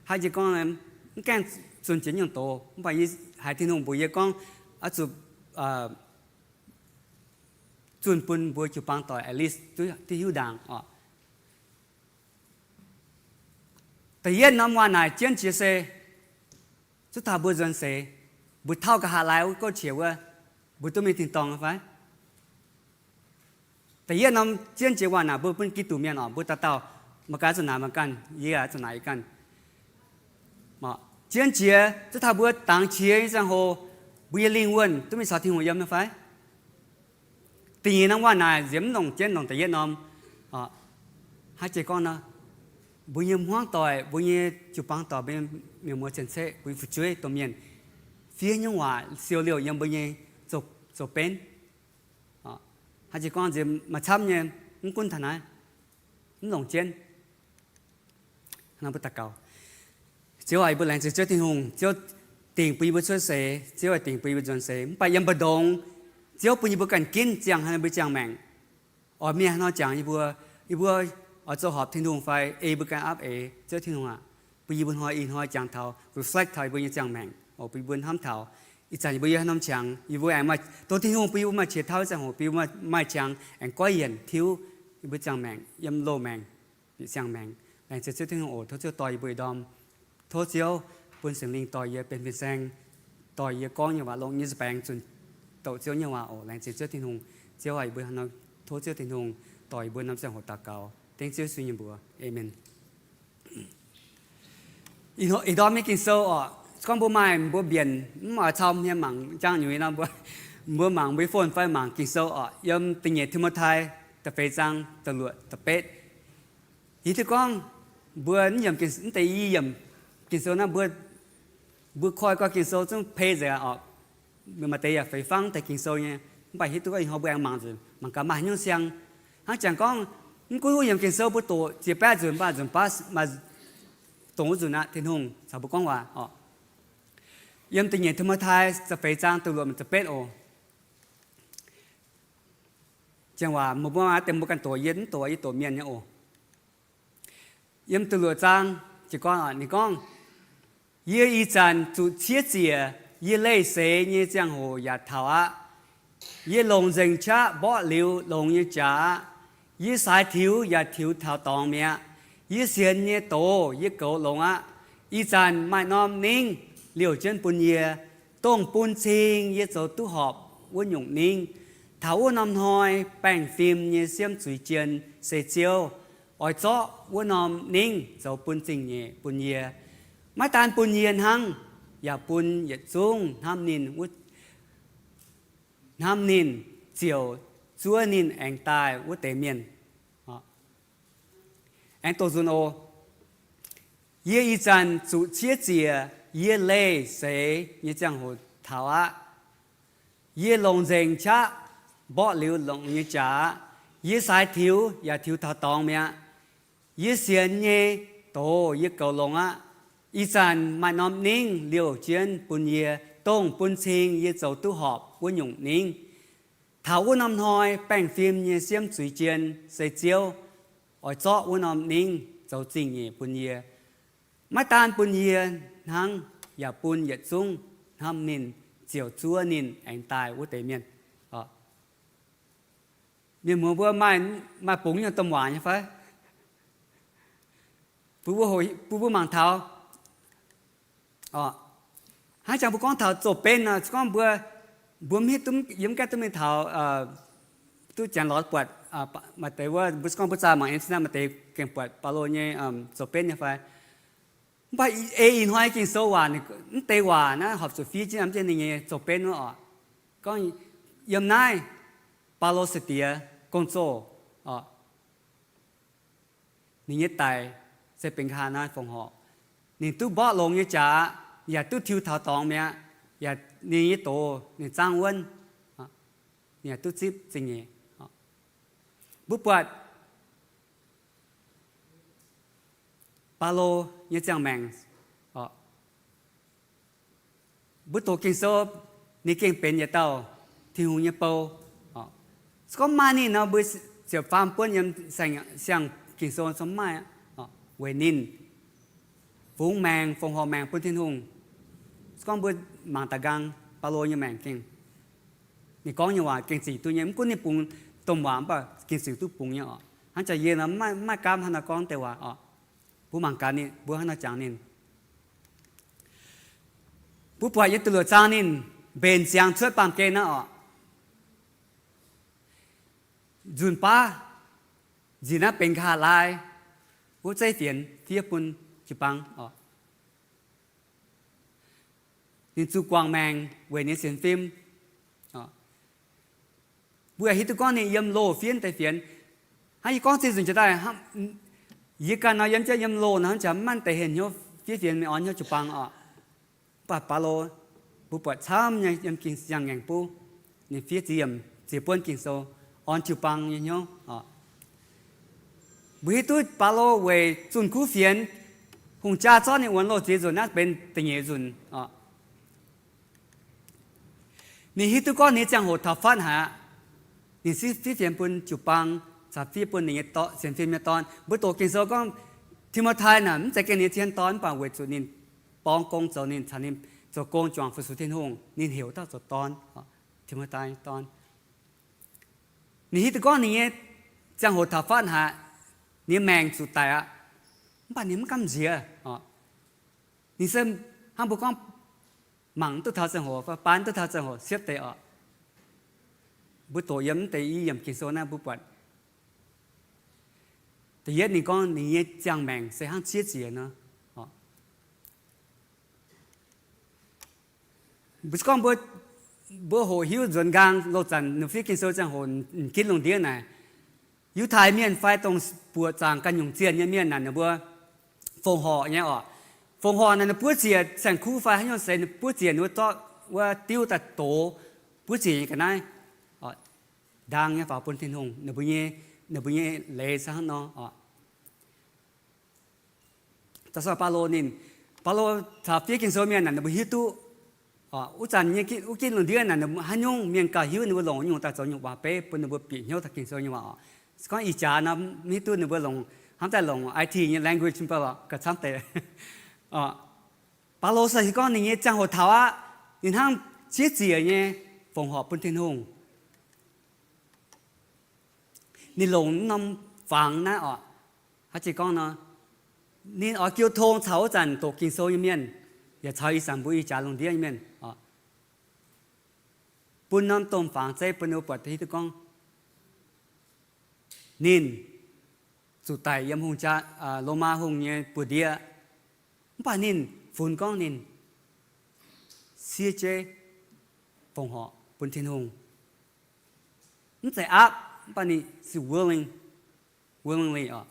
haaix jiex gorngv, mv gaengh zunh jiex nyungc doz, mv baac yie haiz Tin-Hungh mbuox yie gorngv oix zuqc zunh bun mbuo jiu-baang doic at least duqv hiuv ndaangc oc. Da'yietv norm waac naaic jienv jiex se zuqc taux mbuo nzuonx seix, mbuo tauv nqa'haav laai wuov gouv qiex wuov, mbuo duqv mingh tin-dorngh fai? Da'yietv norm jienv jiex waac naaic mbuo bun Giduc mienh oc, mbuo dauh dauh, mangc gaax zuqc naaic mangc gaax, yie zuqc naaic yie ganh. Jienv jiex zuqc taux mbuo dangx qiex nyei ziangh hoc, mbuo nyei lingh wuonh duqv mingh caux Tin-Hungh yiem nyei fai? Da'nyeic norm waac naaic nziex mv longc jienv longc da'yietv norm. Haaix jiex gorngv nor, mbuo nyei hmuangv doic, mbuo nyei jiu-baang doic, mbuo nyei mienh muoz cien-ceqv, mbuo nyei fu'jueiv domh mienh, fiev nyungc waac siou liouh yiem mbuo nyei zoux benv. Haaix jiex gorngv nziex maaih camv nyei, mv gunv taux naaiv, mv longc jienv. Mbuo daux gaux. Ziouv aac, yie mbuo laengz zingh Ziouv Tin-Hungh. Ziouv dingc bun yie mbuo cuotv seix, Ziouv aac dingc bun yie mbuo nzuonx seix. Mv baac yiem mbu'ndongx, Ziouv bun yie mbuo ganh ginv ziangh haaix nor mbuo ziangh maengc. Oix mienh haaix nor jangx yie mbuo, yie mbuo oix zoux horpc Tin-Hungh fai ei yie mbuo ganh aapv eix. Ziouv Tin-Hungh aac, bun yie mbuo hnoi ih hnoi jangx taux, reflect taux yie mbuo nyei ziangh maengc oc, bun yie mbuo hnamv taux ih zanc yie mbuo yiem haaix norm qangx, yie mbuo aengx maaih, tov Tin-Hungh bun yie mbuo maaih qiex tauv ziangh hoc, bun yie mbuo maaih qangx aengx goiv yienc tiuv yie mbuo ziangh maengc yiem loz-maengc, bieqc ziangh maengc. Laengz zingh Ziouv Tin-Hungh oc. Tov Ziouv dorh yie mbuo ih ndorm. Tov Ziouv bun Singx Lingh dorh yie benx fin-saeng, dorh yie gorngv nyei waac, longc nyei nza'baengx zunh doqc Ziouv nyei waac oc. Laengz zingh Ziouv Tin-Hungh. Ziouv aac, yie mbuo hnangv nor tov Ziouv Tin-Hungh dorh yie mbuo norm ziangh hoc daux gaux, dengv Ziouv Yesu nyei mbuox. Aamen. Ih ndorm nyei Ging-Sou oc, gorngv mbuo maaih mbuo mbienc mv oix cau hmien mangc jangx nyuiz nor, mbuo, Mbuo mangc mbuo nyei phone fai mangc Ging-Sou oc, yiem da'nyeic Ti^mo^tai da'feix zaang da'luoqc da'betv. Hiuv duqv gorngv mbuo mv yiemc, mv deix i yiemc Ging-Sou naaiv, mbuo, mbuo koi gau Ging-Sou zungv pei nzengc aqv oc. Maaih deix yaac feix fangv deix Ging-Sou nyei, mv baac hiuv duqv gorngv ih hnoi mbuo aengx mangc nzunc, mangc gaax maaih haaix nyungc siang. Hnangv jangx gorngv mv gunv wuov yiemc Ging-Sou mbuo doqc ziepc baeqv nzunc, mv baac nzunc baav maaih dongh wuov nzunc aqv, Tin-Hungh caux mbuo gorngv waac oc. Yiem da'nyeic Ti^mo^tai da'feix zaang da'luoqc da'betv oc. Ziangh waac mbuo maiv deix mbuo ganh doqc, yie mv doqc, yie doqc mienh nyei oc. Yiem da'luoqc zaang jiez gorn ninh gorngv, Yie ih zanc zuqc ciev ziec, yie leih seix nyei ziangh hoc yaac taux aqv. Yie longc nzengc qaqv mborqv liuz longx nyei jaax aqv. Yie saaix tiux yaac tiux taux dorngx mi'aqv. Yie sienx nyei doz yie goux longx aqv. Ih zanc maaih norm ningv liouh jienv bun yie, dongh bun cing yie zoux duqv horpc wuov nyungc ningv. Taux wuov norm hnoi baengh fim nyei siemv zuiz jien se Ziouv. Oix zorqv wuov norm ningv zoux bun zingh nyeic bun yie. Maiv daan bun yie hnangv, yaac bun yietc zungv hnamv ninh, hnamv ninh, ziouc zuov ninh aengx daaih wuov deix mienh. Aengx doqc nzunc oc. Yie ih zanc zuqc ciev ziec, yie leih seix nyei ziangh hoc taux aqv. Yie longc nzengc qaqv mborqv liuz longx nyei jaax aqv. Yie saaix tiux yaac tiux taux dorngx mi'aqv. Yie sienx nyei doz yie goux longx aqv. Ih zanc maaih norm ningv liouh jienv bun yie, dongh bun cing yie zoux duqv horpc wuov nyungc ningv. Taux wuov norm hnoi baengh fim nyei siemv zuiz jien se Ziouv. Oix zorqv wuov norm ningv zoux zingh nyeic bun yie. Maiv daan bun yie hnangv, yaac bun yietc zungv hnamv ninh, ziouc zuov ninh aengx daaih wuov deix mienh. Mienh muoz mbuo maaih, maaih bungx nyei domh waac nyei fai? Bun mbuo mangc taux oc. Hnangv jangx mbuo gorngv taux zoux benv nor, gorngv mbuo, mbuo mv hiuv duqv, yie mv gaengh duqv mingh taux, duqv janx lorz buatc, maaih deix wuov mbuo gorngv mbuo zaah mangc internet, maaih deix gengh buatc Baulo nyei zoux benv nyei fai? Mv baac ei ih hnoi Ging-Sou waac, mv deix waac naaiv horpc zuqc fiev jienv yiem jienv ninh nyei zoux benv wuov oc. Gorngv yiem naaiv Baulo sai-diex gong-zoh oc. Ninh nyei daic se benx nqa'haav naaiv fongc horc. Ninh duqv mborqv longx nyei jaax, yaac duqv tiux taux dorngx mi'aqv, yaac ninh nyei doz ninh zaangv wuonv, ninh yaac duqv zipv zingh nyeic. Mbuo buatc Baulo nyei ziangh maengc oc. Mbuo doqc Ging-Sou, ninh gengh benx yietc dauh Tin-Hungh nyei bou. Se gorngv maaih ninh nor, mbuo ziepc faam buonv yiem siang-Ging-Sou zungv maaih, weic ninh fungx maengc, fongc horc maengc bun Tin-Hungh. Se gorngv mbuo mangc daaih nqaang Baulo nyei maengc gengh, ninh gorngv nyei waac gengh zic duqv nyei. Mv gunv ninh bungx domh waac, mv baac gengh zic duqv bungx nyei oc. Hnangv jaax yie nor mv maaih gaamv hnangv nor gorngv deix waac oc. Mbuo mangc gaax ninh, mbuo hnangv nor jangx ninh. Mbuo buatc yiem da'luoqc zaang ninh mbenc ziangx cuotv baamh gen naaiv oc. Nzunc baav nziex naaiv benx nqa'haav laai wuov zeiv fienx fiev bun jiu-baang oc. Ninh zuqc guangc maengc weic ninh sienx fim. Mbuo yaac hiuv duqv gorngv ninh yiem loh fiev deix fienx. Hnangv yie gorngv zinh nzunc jiex daaih, yie ganh nor yiem jienv yiem loh nor, hnangv jaax mv maaih deix heh hnyouv fiev fienx mingh orn hnyouv jiu-baang oc. Mv baac Baulo, mbuo buatc camv nyei yiem Ging-Sou ngaengc buv, ninh fiev ziex yiemc ziex buonv Ging-Sou, orn jiu-baang nyei hnyouv oc. Mbuo hiuv duqv Baulo weic zunh kuv fienx, hungh jaa zorqv ninh wuonx loh ziex nzunc, naaiv benx da'nyeic nzunc oc. Ninh hiuv duqv gorngv ninh nyei ziangh hoc taux fatv haic aqv. Ninh fiev fienx bun jiu-baang caux fiev bun ninh nyei dorn, sienx fim nyei dorn. Mbuo doqc Ging-Sou gorngv Ti^mo^tai naaic mv zeiz gengh ninh nyei zien dorn, mv baac weic zuqc ninh borng gong zoux, ninh caux ninh zoux gong juangc fu-sux Tin-Hungh, ninh heuc dauh zoux dorn. Ti^mo^tai nyei dorn. Ninh hiuv duqv gorngv ninh nyei ziangh hoc taux fatv haic, ninh nyei maengc zuqc daic aqv. Mv baac ninh mv gamh nziex oc. Ninh se hnangv mbuo gorngv mangc duqv taux ziangh hoc, baan duqv taux ziangh hoc siepv deix oc. Mbuo doqc yiem mv deix i yiemc Ging-Sou naaiv mbuo buatc da'yietv ninh gorngv ninh nyei ziangh maengc se hnangv ciev ziec nor. Mbuo se gorngv mbuo mbuo hoqc hiuv nzuonx nqaang loz-zanc ninh fiev Ging-Sou ziangh hoc, m'ginv lungh ndiev naaic, Yiutai Mienh fai dongh buoqc zaangc ganh nyungc zienh nyei mienh naaic, ninh mbuo fongc horc nyei oc. Fongc horc naaic ninh buov ziec saeng-kuv fai haaix nyungc seix, ninh buov ziec ninh wuov zorqv wuov diuv daaih dox, buov ziec nyei ga'naaiv, ndaang nyei faaux bun Tin-Hungh, ninh mbuo nyei leiz se hnangv nor oc. Da'faanh Baulo ninh, Baulo caux fiev Ging-Sou mienh naaic, ninh mbuo hiuv duqv, wuov zanc nyei, wuov ginv lungh ndiev naaic, haaix nyungc mienh gauh hiuv ninh mbuo longc nyungc daaih zoux nyungc waac-beiv bun ninh mbuo bieqc hnyouv taux Ging-Sou nyei waac oc. Se gorngv ih jaax nor, mv hiuv duqv ninh mbuo longc hnamv daaih longc I T nyei language mv baac lorqc, gauh camv deix. Baulo se gorngv ninh nyei ziangh hoc taux aqv, ninh hnangv siev ziec nyei fongc horc bun Tin-Hungh. Ninh longc norm fangx naaiv oc, haaix jiex gorngv nor, ninh oix jiu tong caux wuov zanc doqc Ging-Sou nyei mienh, yaac caux ih zanc mbuo ih jaax lungh ndiev nyei mienh oc, bun norm domh fangx zeiv bun ninh mbuo buatc hiuv duqv gorngv ninh zuqc daic yiem hungh jaa, Lomaa hungh nyei buoz-ndiev. Mv baac ninh funx gorngv ninh siev jeiv fongc horc bun Tin-Hungh. Mv zeiz aapv, mv baac ninh se willing, willingly oc.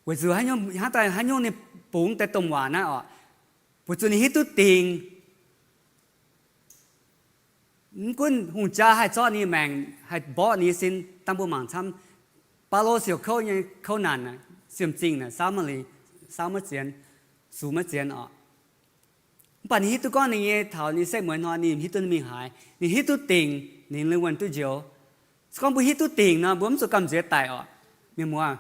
Weic zuqc hnangv daaih haaix nyungc ninh bungx deix domh waac naaiv oc, weic zuqc ninh hiuv duqv dingc. Mv gunv hungh jaa haih zorqv ninh maengc, haih mborqv ninh nyei sin, dangh mbuo mangc camv. Baulo siouc kouv nyei kouv naanc, siemv-zingh naaic, saauv maiv liuz, saauv maiv zienx, sux maiv zienx oc. Mv baac ninh hiuv duqv gorngv ninh nyei taux ninh setv mueiz hnoi ninh hiuv duqv ninh mingh haaix, ninh hiuv duqv dingc, ninh lingh wuonh duqv njoux. Se gorngv mbuo hiuv duqv dingc nor, mbuo mv zuqc gamh nziex daic oc. Mienh muoz,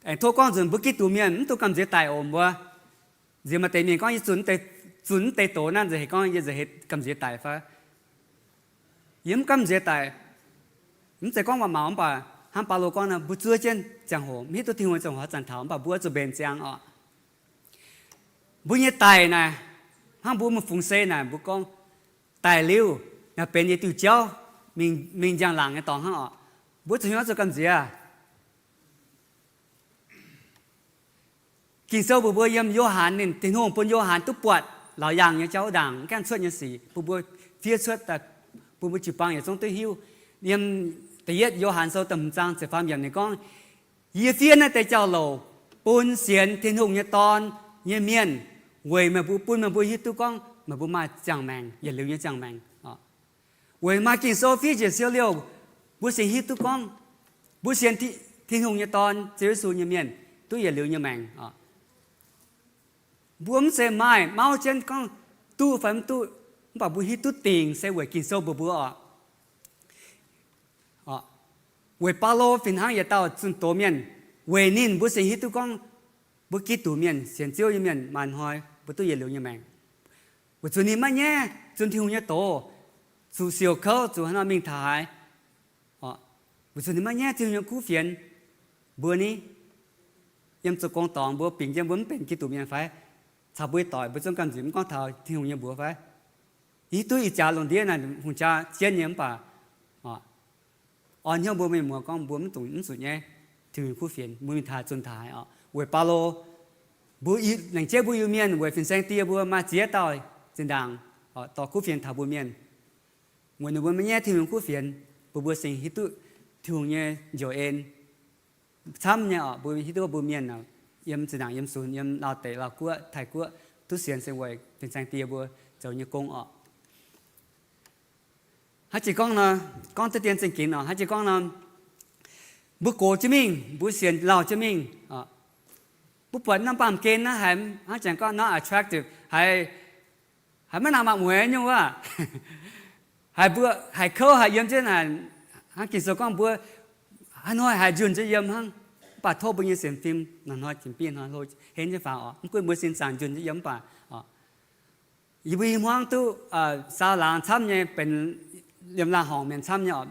aengx tov gorngv nzunc mbuo Giduc mienh mv dungx gamh nziex daic oc mbuo. Nziex maaih deix mienh gorngv yie zunh, zunh mv deix doz naaiv nziex heuc gorngv yie nziex heuc gamh nziex daic fai? Yie mv gamh nziex daic. Mv zeiz gorngv waac-maux mv baac hnangv Baulo gorngv nor, mbuo zuov jienv ziangh hoc, mv hiuv duqv Tin-Hungh nyei ziangh hoc zanc taux, mv baac mbuo zuqc mbenc ziangx oc. Mbuo nyei daic naaic, hnangv mbuo mv fungx se naaic, mbuo gorngv daic liuz naaic benx yietc diuh jauv, mingh njang-laangc nyei dorngx hnangv oc. Mbuo zuqc hnyouv zuqc gamh nziex. Ging-Sou mbuox mbuo yiem Yo^han, ninh Tin-Hungh bun Yo^han duqv buatc laauc yaangh nyei jauv ndaangc, gaengh cuotv nyei sic, bun mbuo fiev cuotv daaih, bun mbuo jiu-baang yietc zungv duqv hiuv. Yiem da'yietv Yo^han Sou da'hmz zaang ziepc faam yiemc ninh gorngv, Yie fiev naaiv deix jauv-louc bun sienx Tin-Hungh nyei Dorn nyei mienh, weic meih mbuo, bun meih mbuo hiuv duqv gorngv meih mbuo maaih ziangh maengc, yietc liuz nyei ziangh maengc. Weic maaih Ging-Sou fiev njiec siou liouh, mbuo sienx hiuv duqv gorngv mbuo sienx Tin-Hungh nyei Dorn, Ziouv Yesu nyei mienh, duqv yietc liuz nyei maengc. Mbuo mv zeiz maaih mauv jienv gorngv duqv fai mv duqv, mv baac mbuo hiuv duqv dingc se weic Ging-Sou mbuox mbuo oc. Weic Baulo fih hnangv yietc dauh zunh doz mienh, weic ninh mbuo sienx hiuv duqv gorngv mbuo Giduc mienh, sienx Ziouv nyei mienh maaih hnoi mbuo duqv yietc liuz nyei maengc. Weic zuqc ninh maiv nyaiv zunh Tin-Hungh nyei doz, zuqc siouc kouv, zuqc haaix nor mingh taux haaix, weic zuqc ninh maiv nyaiv Tin-Hungh nyei kuv fienx. Mbuo ni, yiem zoux gong dorngx mbuo bingx jienv mbuo mv benx Giduc mienh fai? Caux mbuo doic mbuo zungv gamh nziex mv gorngv taux Tin-Hungh nyei mbuox fai? Hiuv duqv ih jaax lungh ndiev naaic hungh jaa jienv nyei mv baac orn hnyouv mbuo mienh muoz gorngv mbuo mv zuqc, mv zuqc nyaiv Tin-Hungh kuv fienx, mbuo mingh taux zunh taux haaix oc. Weic Baulo, mbuo laengz jeiv mbuo Iu-Mienh weic fin-saeng die mbuo maaih ziex dauh zinh ndaangc dorh kuv fienx taux mbuo mienh. Weic ninh mbuo maiv nyaiv Tin-Hungh kuv fienx, bun mbuo sienx hiuv duqv Tin-Hungh nyei njoux en camv nyei oc. Mbuo hiuv duqv mbuo mienh yiem zinh ndaangc yiem sunx, yiem Laauh deic, Laauh guoqv, Taiv guoqv duqv sienx se weic fin-saeng die mbuo zoux nyei gong oc. Hnangv jiex gorngv nor, gorngv deix dien zingh ginx oc. Hnangv jiex gorngv nor, mbuo gox jienv mingh, mbuo sienx lauh jienv mingh, mbuo buatc norm baamh gen naaiv haiz hnangv jangx gorngv non-attractive, haiz, haiz maiv nangc maaih mueiz nyungc wuov, haiz mbuo, haiz kouv, haiz yiem jienv naaic, hnangv Ging-Sou gorngv mbuo haaix hnoi haiz njunh jienv yiem hnangv. Mv baac tov mbuo nyei sienx fim, naaiv hnoi jiex bienh hnoi hlo henv jienv faaux oc. Mv gunv mbuo sin zaangc njunh jienv yiem mv baac oc, yie mbuo i hmuangv duqv saau laangz camv nyei, benx liemh laangh horngc mienh camv nyei oc.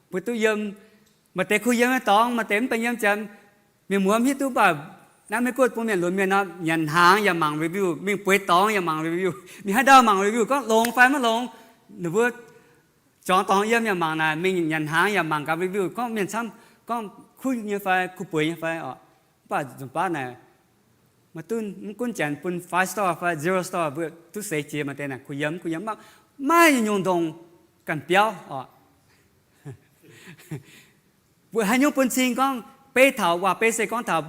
Mbuo duqv yiem, maaih deix kuh yiem nyei dorngx, maaih deix mv benx yiem janx. Mienh muoz mv hiuv duqv, mv baac naaiv Meiv Guoqv bun mienh lunx mienh nor, nyanc hnaangx yaac mangc review, mingh bueix dorngx yaac mangc review, mingh haaix ndau mangc review, gorngv longx fai maiv longx. Ninh mbuo zuangx dorngx yiem yaac mangc naaic, mingh nyanc hnaangx yaac mangc gaax review, gorngv mienh camv, gorngv kuv nyei fai kuv bueix nyei fai oc. Mv baac nzunc baav naaic, Maaih duqv mv gunv janx bun five star fai zero star, mbuo duqv seix jiex maaih deix naaic kuh yiem, kuh yiem, maiv nyungc-nyungc ndongc ganh biauv oc. Mbuo haaix nyungc bun cing gorngv beiv taux waac-beiv se gorngv taux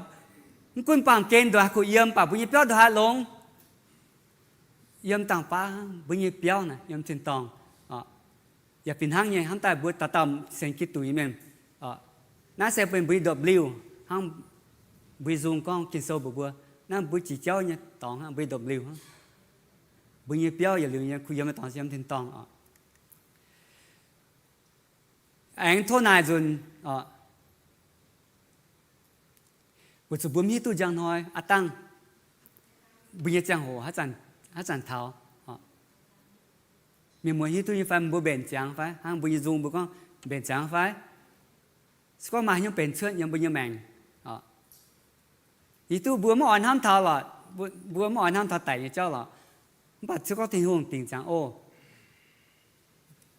mv gunv baamh gen ndongc haaix kuh yiem, mv baac mbuo nyei biauv ndongc haaix longx, yiem dangh baav mbuo nyei biauv naaic yiem tin-dorngh. Yaac fih hnangv nyei, hnamv daaih mbuo dauh dauh sienx Giduc nyei mienh, naaiv se benx mbuo nyei ndopv-liuh hnangv. Mbuo nyei nzung gorngv Ging-Sou mbuox mbuo, naaiv mbuo jiex jauv nyei dorngx hnangv, mbuo nyei ndopv-liuh hnangv. Mbuo nyei biauv yietc liuz nyei kuh yiem nyei dorngx yiem tin-dorngh oc. Aengx tov naaic nzunc, weic zuqc mbuo mv hiuv duqv njang hnoi aav dangh mbuo nyei ziangh hoc haaix zanc taux. Mienh muoz hiuv duqv nyei fai? Mbuo mbenc ziangx fai? Hnangv mbuo nyei nzung mbuo gorngv mbenc ziangx fai? Se gorngv maaih haaix nyungc benx cuotv yiem mbuo nyei maengc, hiuv duqv mbuo maiv oix hnamv taux lorqc, mbuo maiv oix hnamv taux daic nyei jauv lorqc. Mv baac se gorngv Tin-Hungh dingc ziangx oc,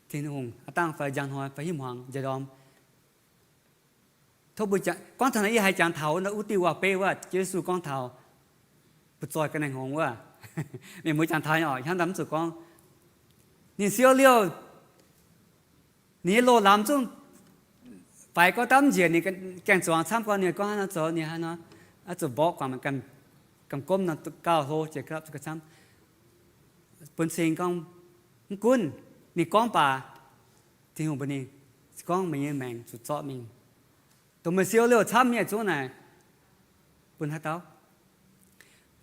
Tin-Hungh aav dangh fai njang hnoi fai himv hmuangx njang ndorm, tov mbuo gorngv taux naaiv, yie haiz jangx taux wuov diuh waac-beiv wuov, Yesu gorngv taux butv-zoih ga'naaiv-hngongx wuov. Mienh muoz jangx taux nyei oc, hnangv naaiv mv zuqc gorngv. Ninh siou liouh, ninh nyei loz-lamz zungv faix gorngv dapv njiec, ninh gaengh zuangx camv gorngv ninh gorngv haaix nor zoux, ninh haaix nor, oix zuqc mborqv guangc, gamh gomv nor gauh hlo jiex gapv zuqc camv. Bun cing gorngv mv gunv ninh gorngv baac, Tin-Hungh mbuox ninh, se gorngv meih nyei maengc zuqc zorqv mingh, dongh meih siou liouh camv nyei zungv naaic, bun haaix dauh?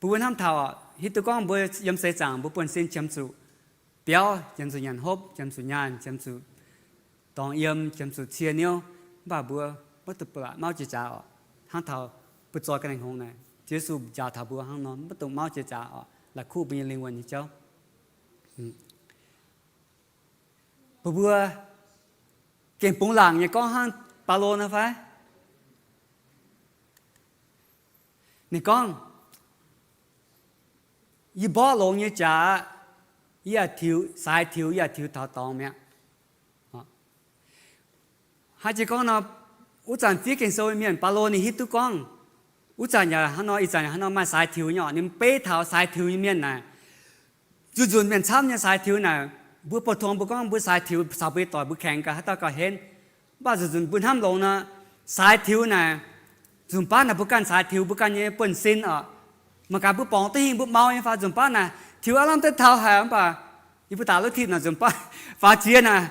Bun mbuo hnamv taux hiuv duqv gorngv mbuo yiem seix zaangc mbuo buonv-sin qiemx zuqc biauv, qiemx zuqc nyanc hopv, qiemx zuqc nyaanh, qiemx zuqc dorngx yiem, qiemx zuqc cie niouv, mv baac mbuo maiv duqv ba'laqc mauv jiex jaax oc. Hnangv taux butv-zoih ga'naaiv-hngongx naaic, Yesu njaaux taux mbuo hnangv nor, maiv dungx mauv jiex jaax oc, la'kuqv mbuo nyei lingh wuonh nyei jauv. Mbuo mbuo gengh bungx laangc nyei gorngv hnangv Baulo nor fai? Ninh gorngv, yie mborqv longx nyei jaax, yie yaac tiux, saaix tiux, yie yaac tiux taux dorngx mi'aqv. Haaix jiex gorngv nor, wuov zanc fiev Ging-Sou nyei mienh Baulo ninh hiuv duqv gorngv, wuov zanc yaac hnangv nor, ih zanc yaac hnangv nor maaih saaix tiux nyei oc. Ninh beiv taux saaix tiux nyei mienh naaic, nzunc-nzunc mienh camv nyei saaix tiux naaic, mbuo pou-tong mbuo gorngv mbuo saaix tiux caux mbuo nyei doic mbuo kaengx gaax haaix dauh gauh henv. Mv baac nzunc-nzunc mbuo hnamv longx nor, saaix tiux naaic, nzunc baav naaic mbuo ganh saaix tiux mbuo ganh nyei buonv-sin oc. Mangc gaax mbuo borngz duqv hingh mbuo mau nyei faaux, nzunc baav naaic tiux aav lamh duqv taux haic, mv baac yie mbuo daaih luv titv naaic nzunc baav faaux jiex naaic,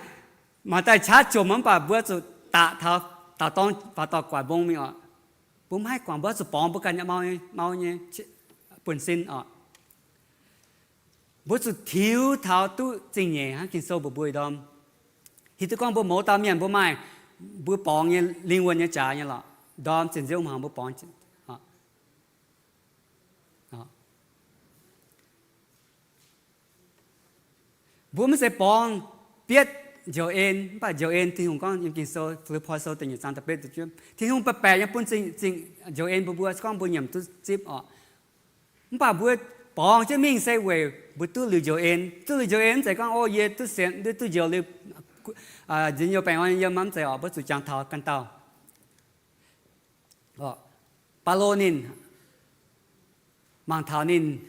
mangc daaih qaqv jomc, mv baac mbuo zuqc daqc taux, daqc dorng faaux dorh guatc mbong mingh oc. Mbuo maiv haih guangc, mbuo zuqc borngz mbuo ganh nyei mau, mau nyei buonv-sin oc. Mbuo zuqc tiux taux duqv zingh nyeic hnangv Ging-Sou mbuox mbuo ih ndorm. Hiuv duqv gorngv mbuo mouz dauh mienh mbuo maaih mbuo borngz nyei lingh wuonh nyei jaax nyei lorqc. Ndorm ziepc nziouv hmuangx mbuo borngz. Mbuo maiv zeiz borngz bietv njoux en, mv baac njoux en Tin-Hungh gorngv yiem Ging-Sou, Fi^lipv^poi Sou da'nyeic zaang da'betv, Tin-Hungh baeqc baeqc nyei bun zingh, zingh njoux en mbuo, mbuo se gorngv mbuo nyiemc duqv zipv oc. Mv baac mbuo borngz jienv mingh se weic mbuo duqv liuz njoux en. Duqv liuz njoux en mv zeiz gorngv, o, yie duqv sienx, duqv njoux liuz nziex nyouh baengh orn yiem, mv zeiz oc. Mbuo zuqc jangx taux ganh dauh. Baulo ninh mangc taux ninh,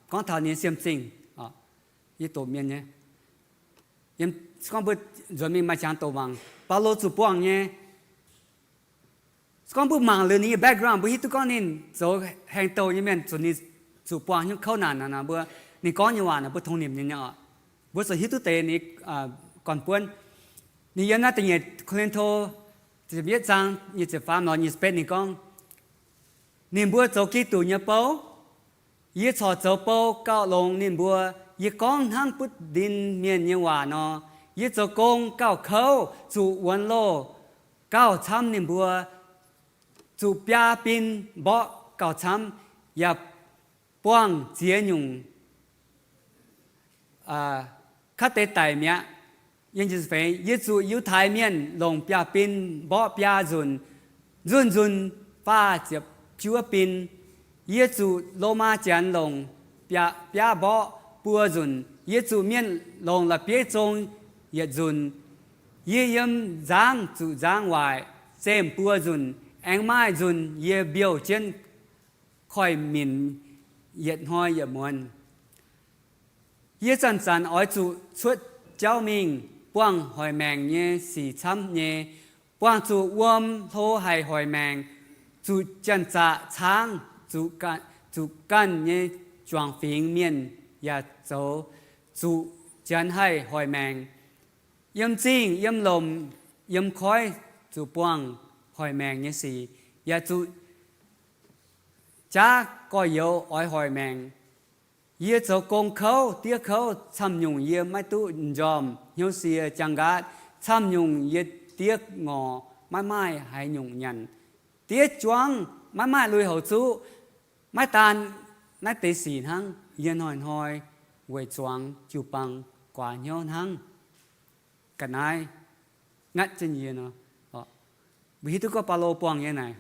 gorngv taux ninh nyei siemv-zingh, yie doqc mienh nyei, se gorngv mbuo nzuonx mingh maaih qangx doqc mangc, Baulo zuqc buangh nyei. Se gorngv mbuo mangc liuz ninh nyei background, mbuo hiuv duqv gorngv ninh zoux haeng douh nyei mienh, zuqc ninh zuqc buangh nyungc kouv naanc naaic, mbuo, ninh gorngv nyei waac naaic mbuo tongx nimc nyei oc. Mbuo zuqc hiuv duqv deix ninh gorn-buonv. Ninh yiem naaiv da'nyeic Ko^lin^to ziepc yietv zaang nyic ziepc faam lorz nyic ziepc betv ninh gorngv, ninh mbuo zoux Giduc nyei bou. Yie corc zoux bou gauh longx ninh mbuo. Yie gorngv hnangv butv ndin mienh nyei waac nor. Yie zoux gong gauh kouv, zuqc wuonx loh gauh camv ninh mbuo, zuqc biaa bin mborqv gauh camv, yaac buangh ziex nyungc kaav deix daic mi'aqv. Yie zuqc Yiutai Mienh longc biaa bin mborqv biaa nzunc, nzunc-nzunc faah ziepc juov bin. Yie zuqc Lomaa Janx longc biaa mborqv buo nzunc. Yie zuqc mienh longc la'bieiv zong yietc nzunc. Yie yiem nzangv zuqc nzangv waaic zemh buo nzunc. Aengx maaih nzunc yie mbiouh jienv koiv-minc yietc hnoi yietc muonz. Yie zanc-zanc oix zuqc cuotv jauv mingh buangh hoic maengc nyei sic camv nyei, buangh zuqc wuom hlo haic hoic maengc, zuqc janx-zaqc caangv, zuqc ganh nyei juangc fingx mienh yaac zoux, zuqc janx haih hoic maengc, yiem zingh, yiem lomc, yiem koiv, zuqc buangh hoic maengc nyei sic, yaac zuqc jaav gorx-youz oix hoic maengc. Yie zoux gong kouv, diev kouv, camv-nyungc yie maiv duqv m'njormh hnyouv sie jaang nqaatv, camv-nyungc yie diev ngorc maiv maaih haaix nyungc nyanc, diev juangv maiv maaih lui-houx zuqv. Maiv daan naaiv deix sic hnangv, yie hnoi-hnoi weic zuangx jiu-baang guaax hnyouv hnangv. Ga'naaiv ngatv jienv yie nor, mbuo hiuv duqv gorngv Baulo buangh nyei naaic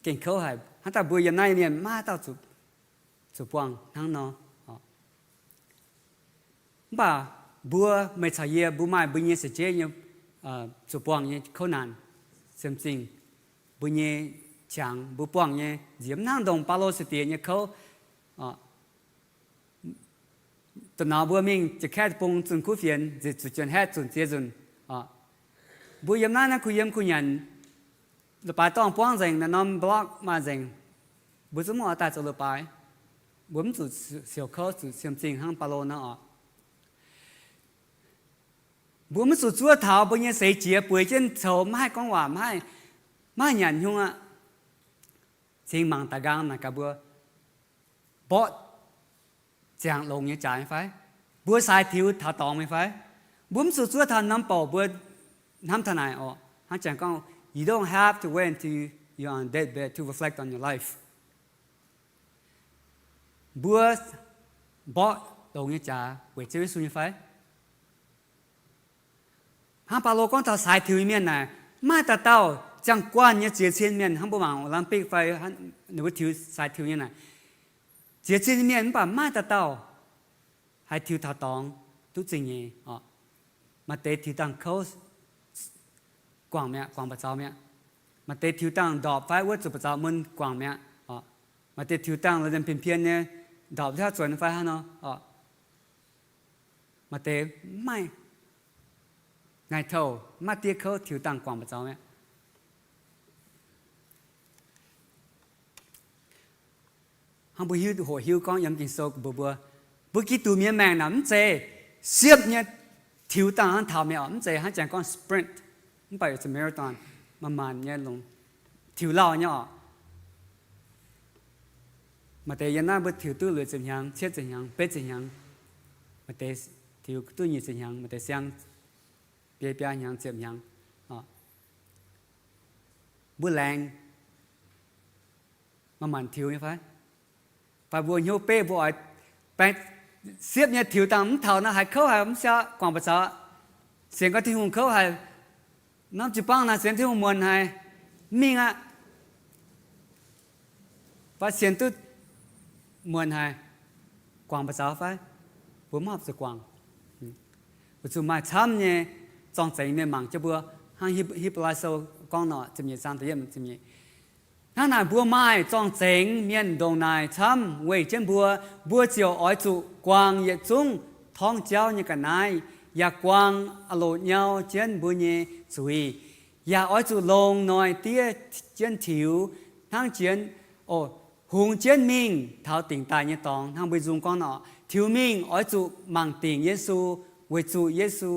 gengh kouv haic. Hnangv daaih mbuo yiem naaiv mienh maiv dauh zuqc buangh hnangv nor. Mv baac mbuo, meih caux yie, mbuo maaih mbuo nyei seix jeiv nyei zuqc buangh nyei kouv naanc, siemv-zingh, mbuo nyei qangx, mbuo buangh nyei nziex mv hnangv ndongc Baulo sai-diex nyei kouv. Da'nauz mbuo mingh jiex kaeqv bung zunh kuv fienx, nzipc zuqc juonh haeqv zunc ziex nzunc. Mbuo yiem naaiv, naaiv kuh yiem kuh nyanc, leiz-baaix dorngh buangv nzengc, naaiv norm block maaih nzengc. Mbuo zungv mv oix daaih zoux leiz-baaix. Mbuo mv zuqc siouc kouv, zuqc siemv-zingh hnangv Baulo nor oc. Mbuo mv zuqc zuov taux mbuo nyei seix jiex bueix jienv coux, maiv haih gorngv waac, maiv haih nyanc hnyungv aqv. Cingx mangc daaih nqaang naaic gaax mbuo mborqv ziangx longx nyei jaax nyei fai? Mbuo sai tiux taux dorngx nyei fai? Mbuo mv zuqc zuov taux norm bouc mbuo hnamv taux naaic oc. Hnangv jangx gorngv, you don't have to wait until you're on deathbed to reflect on your life. Mbuo mborqv longx nyei jaax weic Ziouv Yesu nyei fai? Hnangv Baulo gorngv taux sai tiux nyei mienh naaic, maaih dauh dauh ziangh guanh nyei ziex cin mienh, hnangv mbuo mangc Olympic fai ninh mbuo tiux, sai tiux nyei naaic, ziex cin nyei mienh mv baac maaih dauh dauh haih tiux taux dorngx duqv zingh nyeic oc. Maaih deix tiux dangh kouv guangc mi'aqv, guangc ba'zaux mi'aqv. Maaih deix tiux dangh ndorpc fai wuov zuqc ba'zaux mun guangc mi'aqv oc. Maaih deix tiux dangh la'nziex pien-pien nyei ndorpc haav zuonx fai hnangv nor oc. Maaih deix mv maaih ngaih touh, mv maaih diev kouv, tiux dangh guangc ba'zaux mi'aqv. Hnangv mbuo hiuv, hoqc hiuv gorngv yiem Ging-Sou mbuox mbuo, mbuo Giduc mienh maengc naaic mv zeiz siepv nyei tiux dangh hnangv taux mi'aqv oc. Mv zeiz hnangv jangx gorngv sprint, mv baac it's a marathon, manc-manc nyei longc tiux lauh nyei oc. Maaih deix yiem naaiv mbuo tiux duqv luoqc ziepc hnyangx, cietv ziepc hnyangx, betv ziepc hnyangx, maaih deix tiux duqv nyic ziepc hnyangx, maaih deix siang biei biaa hnyangx, ziepc hnyangx. Mbuo laengz manc-manc tiux nyei fai? Fai mbuo hnyouv beqv mbuo oix baeng siepv nyei tiux dangh mv taux nor, haiz kouv haic mv siau, guangc ba'zaux. Sienx gorngv Tin-Hungh kouv haic, norm jiu-baang naaic sienx Tin-Hungh muonc haic, mv mingh aqv. Fai sienx duqv muonc haic, guangc ba'zaux fai? Mbuo mv horpc zuqc guangc. Weic zuqc maaih camv nyei zorng-zengx mienh mangc jienv mbuo, hnangv Hipv-, Hipv^laa Sou gorngv nor, ziepc nyeic zaang da'yietv, ziepc nyeic. Hnangv naaic mbuo maaih zorng-zengx mienh ndongc naaic camv weic jienv mbuo, mbuo ziouc oix zuqc guangc yietc zungv torngv jauv nyei ga'naaiv, yaac guangc a'loc nyau jienv mbuo nyei zuiz, yaac oix zuqc longc noic diev jienv tiux hnangv jienv, o, hungx jienv mingh taux dingc daaih nyei dorngx. Hnangv mbuo nzung gorngv nor, tiux mingh oix zuqc mangc dingc Yesu, weic zuqc Yesu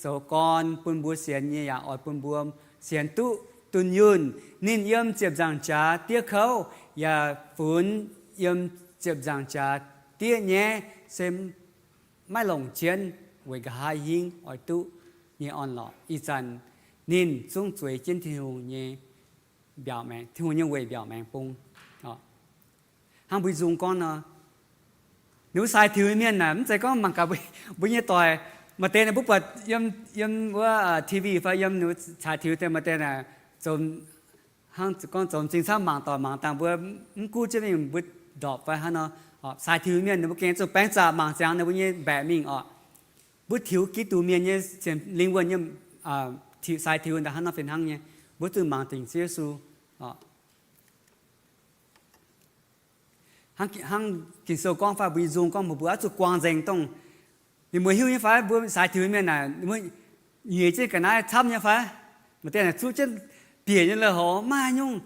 zoux gorn bun mbuo sienx nyei, yaac oix bun mbuo sienx duqv dunh yunh. Ninh yiem ziepc nzaangc jaax diev kouv, yaac funx yiem ziepc nzaangc jaax diev nyaiv, se maiv longc jienv weic nqa'haav hingv oix duqv nyei orn-lorqc. Ih zanc ninh zungv zueiz jienv Tin-Hungh nyei mbiaauc maengx, Tin-Hungh nyei weic mbiaauc maengx bung. Hnangv mbuo nzung gorngv nor, ninh mbuo sai tiux nyei mienh naaic, mv zeiz gorngv mangc gaax mbuo nyei doic, maaih deix ninh mbuo buatc yiem, yiem wuov, aa, T V fai yiem ninh mbuo sai tiux deix, maaih deix naaic, zoux, hnangv gorngv zoux m'zing camv mangc doic mangc dangh mbuo mv guv jienv mingh mbuo ndorpc fai hnangv nor. Sai tiux nyei mienh ninh mbuo gengh zuqc baeng zaqc mangc ziangx ninh mbuo nyei mbaeqc mingh oc. Mbuo tiux Giduc mienh nyei sienx lingh wuonh nyei, aa, sai tiux daaih hnangv nor fih hnangv nyei. Mbuo zuqc mangc dingc Ziouv Yesu oc. Hnangv Ging-Sou gorngv fai mbuo nyei nzung gorngv mbuox mbuo oix zuqc guangc nzengc dongh, ninh mbuo hiuv nyei fai mbuo saaix tiux mienh naaic, ninh mbuo nyeic jienv ga'naaiv camv nyei fai, maaih deix naaic zuqv jienv bieqc nyei lui-houx maiv haaix nyungc,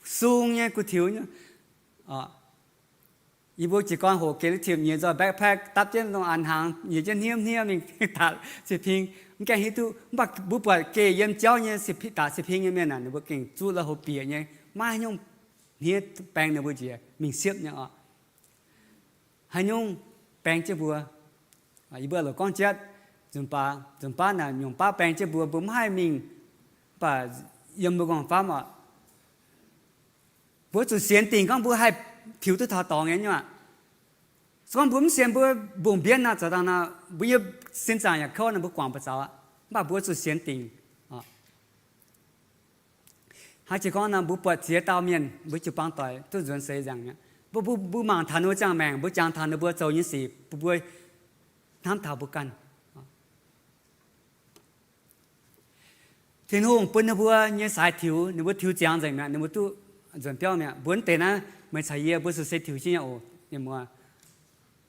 sung nyei gu'tiux nyei. Yie mbuo jiez gorn hoqc geh la'tiepc nyeic nzoih backpack dapv jienv dongh an hnaangx nyeic jienv hniev hniev mingh daaih se ping, mv gaengh hiuv duqv. Mv baac mbuo buatc geh yiem jauv nyei daaih se ping nyei mienh naaic, ninh mbuo gengh zuqv lui-houx bieqc nyei, maiv haaix nyungc hniev baeng ninh mbuo njiec mingh siepv nyei oc. Haaix nyungc baeng jienv mbuo? Yie mbuo loc gorngv jatv nzunc baav, nzunc baav naaic nyungc baav baeng jienv mbuo, mbuo maiv haih mingh, mv baac yiem mbuo nqorngv-famv oc, mbuo zuqc sienx dingc gorngv mbuo haih tiux duqv taux dorngx nyei nyungc aqv. Se gorngv mbuo mv sienx, mbuo mbungh mbienv nor, zoux dangh nor, mbuo nyei sin zaangc yaac kouv nor, mbuo guangc buatc zaux aqv. Mv baac mbuo zuqc sienx dingc. Hnangv jiex gorngv nor, mbuo buatc ziex dauh mienh mbuo jiu-baang doic duqv nzuonx seix nzaangc mi'aqv. Mbuo, mbuo mangc taux ninh mbuo ziangh maengc, mbuo jangx taux ninh mbuo zoux nyei sic, mbuo, mbuo hnamv taux mbuo ganh. Tin-Hungh bun ninh mbuo nyei saaix tiux, ninh mbuo tiux ziangx nzengc mi'aqv, ninh mbuo duqv nzuonx biauv mi'aqv. Mbuo mv deix naaiv meih caux yie mbuo zuqc se tiux jienv nyei oc.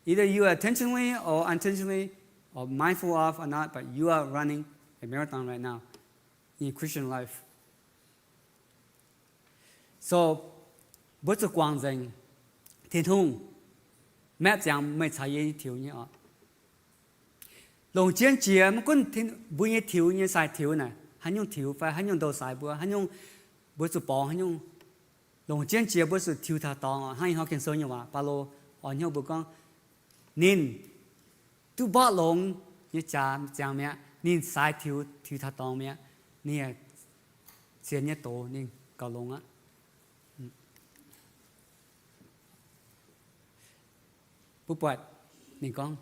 Either you are intentionally or unintentionally or mindful of or not, but you are running a marathon right now in your Christian life. So, mbuo zuqc guangc nzengc Tin-Hungh mapv ziangx meih caux yie nyei tiux nyei oc. Longc jienv jiex, mv gunv mbuo nyei tiux nyei saaix tiux naaic, haaix nyungc tiux fai haaix nyungc ndou-saaix mbuo, haaix nyungc mbuo zuqc borngz haaix nyungc, longc jienv jiex mbuo zuqc tiux taux dorngx oc. Hnangv ih hnoi Ging-Sou nyei waac, Baulo orn hnyouv mbuo gorngv, ninh duqv mborqv longx nyei jaax ziangx mi'aqv. Ninh saaix tiux, tiux taux dorngx mi'aqv. Ninh yaac sienx nyei doz ninh gauh longx aqv. Mbuo buatc ninh gorngv,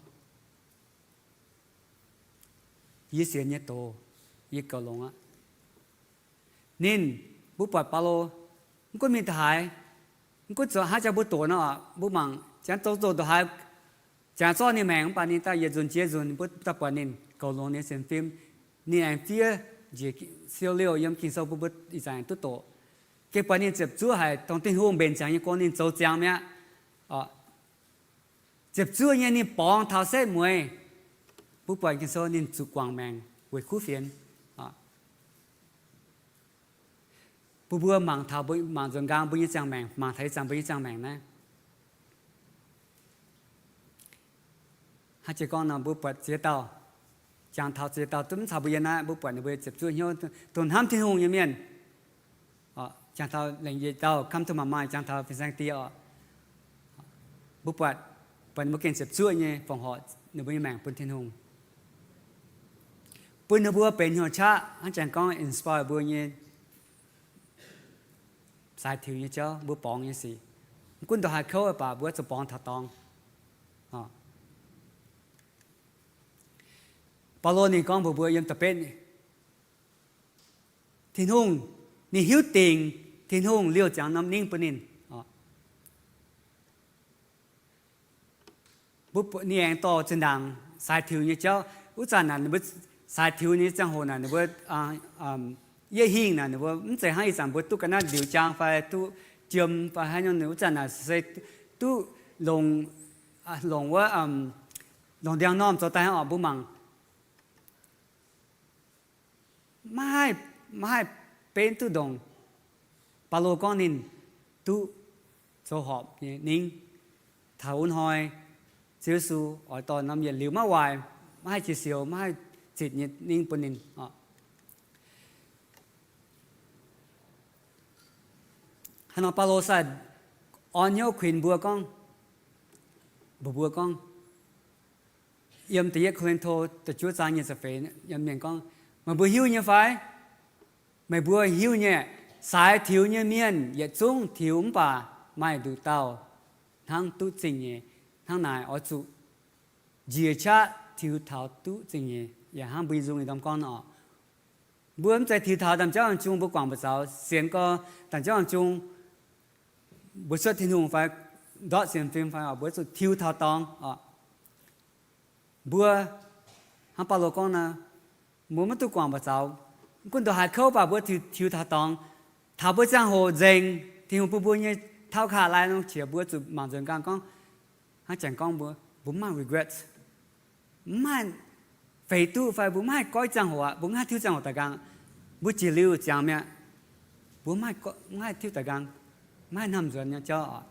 yie sienx nyei doz, yie gauh longx aqv. Ninh, mbuo buatc Baulo, mv gunv mingh da'haaix, mv gunv zoux haaix jangx mbuo doqc nor, mbuo mangc janx zoux zoqc da'haaix, janx zorqv ninh maengc mv baac ninh daaih yietc nzunc jiex nzunc mbuo daaih buatc ninh gauh longx ninh sienx fim. Ninh aengx fiev njiec siou liouh yiem Ging-Sou bun mbuo ih zanc duqv doqc. Gengh buatc ninh ziepc zuoqv haic, dongh Tin-Hungh mbenc ziangx nyei gong ninh zoux ziangx mi'aqv. Ziepc zuoqv nyei ninh borngz taux setv mueiz. Mbuo buatc Ging-Sou ninh zuqc guangc maengc weic kuv fienx. Bun mbuo mangc taux, mangc nzuonx nqaang mbuo nyei ziangh maengc, mangc taux ih zanc mbuo nyei ziangh maengc naaiv. Hnangv jiex gorngv nor, mbuo buatc ziex dauh, jangx taux ziex dauh duqv mv caux mbuo yiem naaiv, mbuo buatc ninh mbuo ziepc zuoqv hnyouv dongh hnamv Tin-Hungh nyei mienh. Jangx taux lengc yietc dauh come to my mind, jangx taux fin-saeng die oc. Mbuo buatc, buatc ninh mbuo gengh ziepc zuoqv nyei fongc horc ninh mbuo nyei maengc bun Tin-Hungh, bun ninh mbuo benx hnyouv qaqv hnangv jangx gorngv inspire mbuo nyei saaix tiux nyei jauv, mbuo borngz nyei sic. Mv gunv ndongc haaix kouv baac mbuo zuqc borngz taux dorngx. Baulo ninh gorngv mbuox mbuo yiem da'betv, Tin-Hungh, ninh hiuv dingc Tin-Hungh liouh ziangx norm ningv bun ninh. Ninh aengx dorh zinh ndaangc saaix tiux nyei jauv. Wuov zanc naaic ninh mbuo saaix tiux nyei ziangh hoc naaic ninh mbuo yietv hingh naaic ninh mbuo mv zeiz hnangv ih zanc mbuo duqv ga'naaiv ndiux jaang fai duqv jiem fai haaix nyungc. Wuov zanc naaic se duqv longc, longc wuov, longc ndiangx-normh zoux daaih oc. Mbuo mangc, maiv haih, maiv haih benx duqv ndongc Baulo gorngv ninh duqv zoux horpc nyei ningv. Taux wuov hnoi Ziouv Yesu oix dorh norm yietc liuz maiv waaic, maiv haih jiex sioux, maiv haih zitc nyei ningv bun ninh oc. Hnangv nor Baulo sai orn hnyouv kuinx mbuo gorngv, mbuox mbuo gorngv, yiem da'yietv Ko^lin^to da'juov zaang nyei ziepc feix, yiem mienh gorngv, meih mbuo hiuv nyei fai? Meih mbuo hiuv nyei, saaix tiux nyei mienh yietc zungv tiux mv baac maaih nduqc dauh hnangv duqv zingh nyeic. Hnangv naaic oix zuqc njiec qaqv tiux taux duqv zingh nyeic, yaac hnangv mbuo nyei nzung ninh ndorm gorngv nor. Mbuo mv zeiz tiux taux ndaamv-jauv ndaamv-jung mbuo guangc buoz zaux sienx gau, ndaamv-jauv ndaamv-jung mbuo cuotv Tin-Hungh fai ndortv sienx fim fai, mbuo zuqc tiux taux dorngx oc. Mbuo hnangv Baulo gorngv nor, mbuo maiv duqv guangc buoz zaux. Mv gunv ndongc haaix kouv baac mbuo tiux taux dorngx. Taux mbuo ziangh hoc nzengc, Tin-Hungh bun mbuo nyei taux gaax lai nor qiex mbuo zuqc mangc nzuonx nqaang gorngv, hnangv janx gorngv mbuo, mbuo mv maaih regrets, mv maaih feix duqv fai mbuo mv haih goiv ziangh hoc aqv, mbuo mv haih tiuv ziangh hoc daaih nqaang. Mbuo jiex liuz ziangx mi'aqv, mbuo mv haih tiuv daaih nqaang, mv haih hnamv nzuonx nyei jauv oc.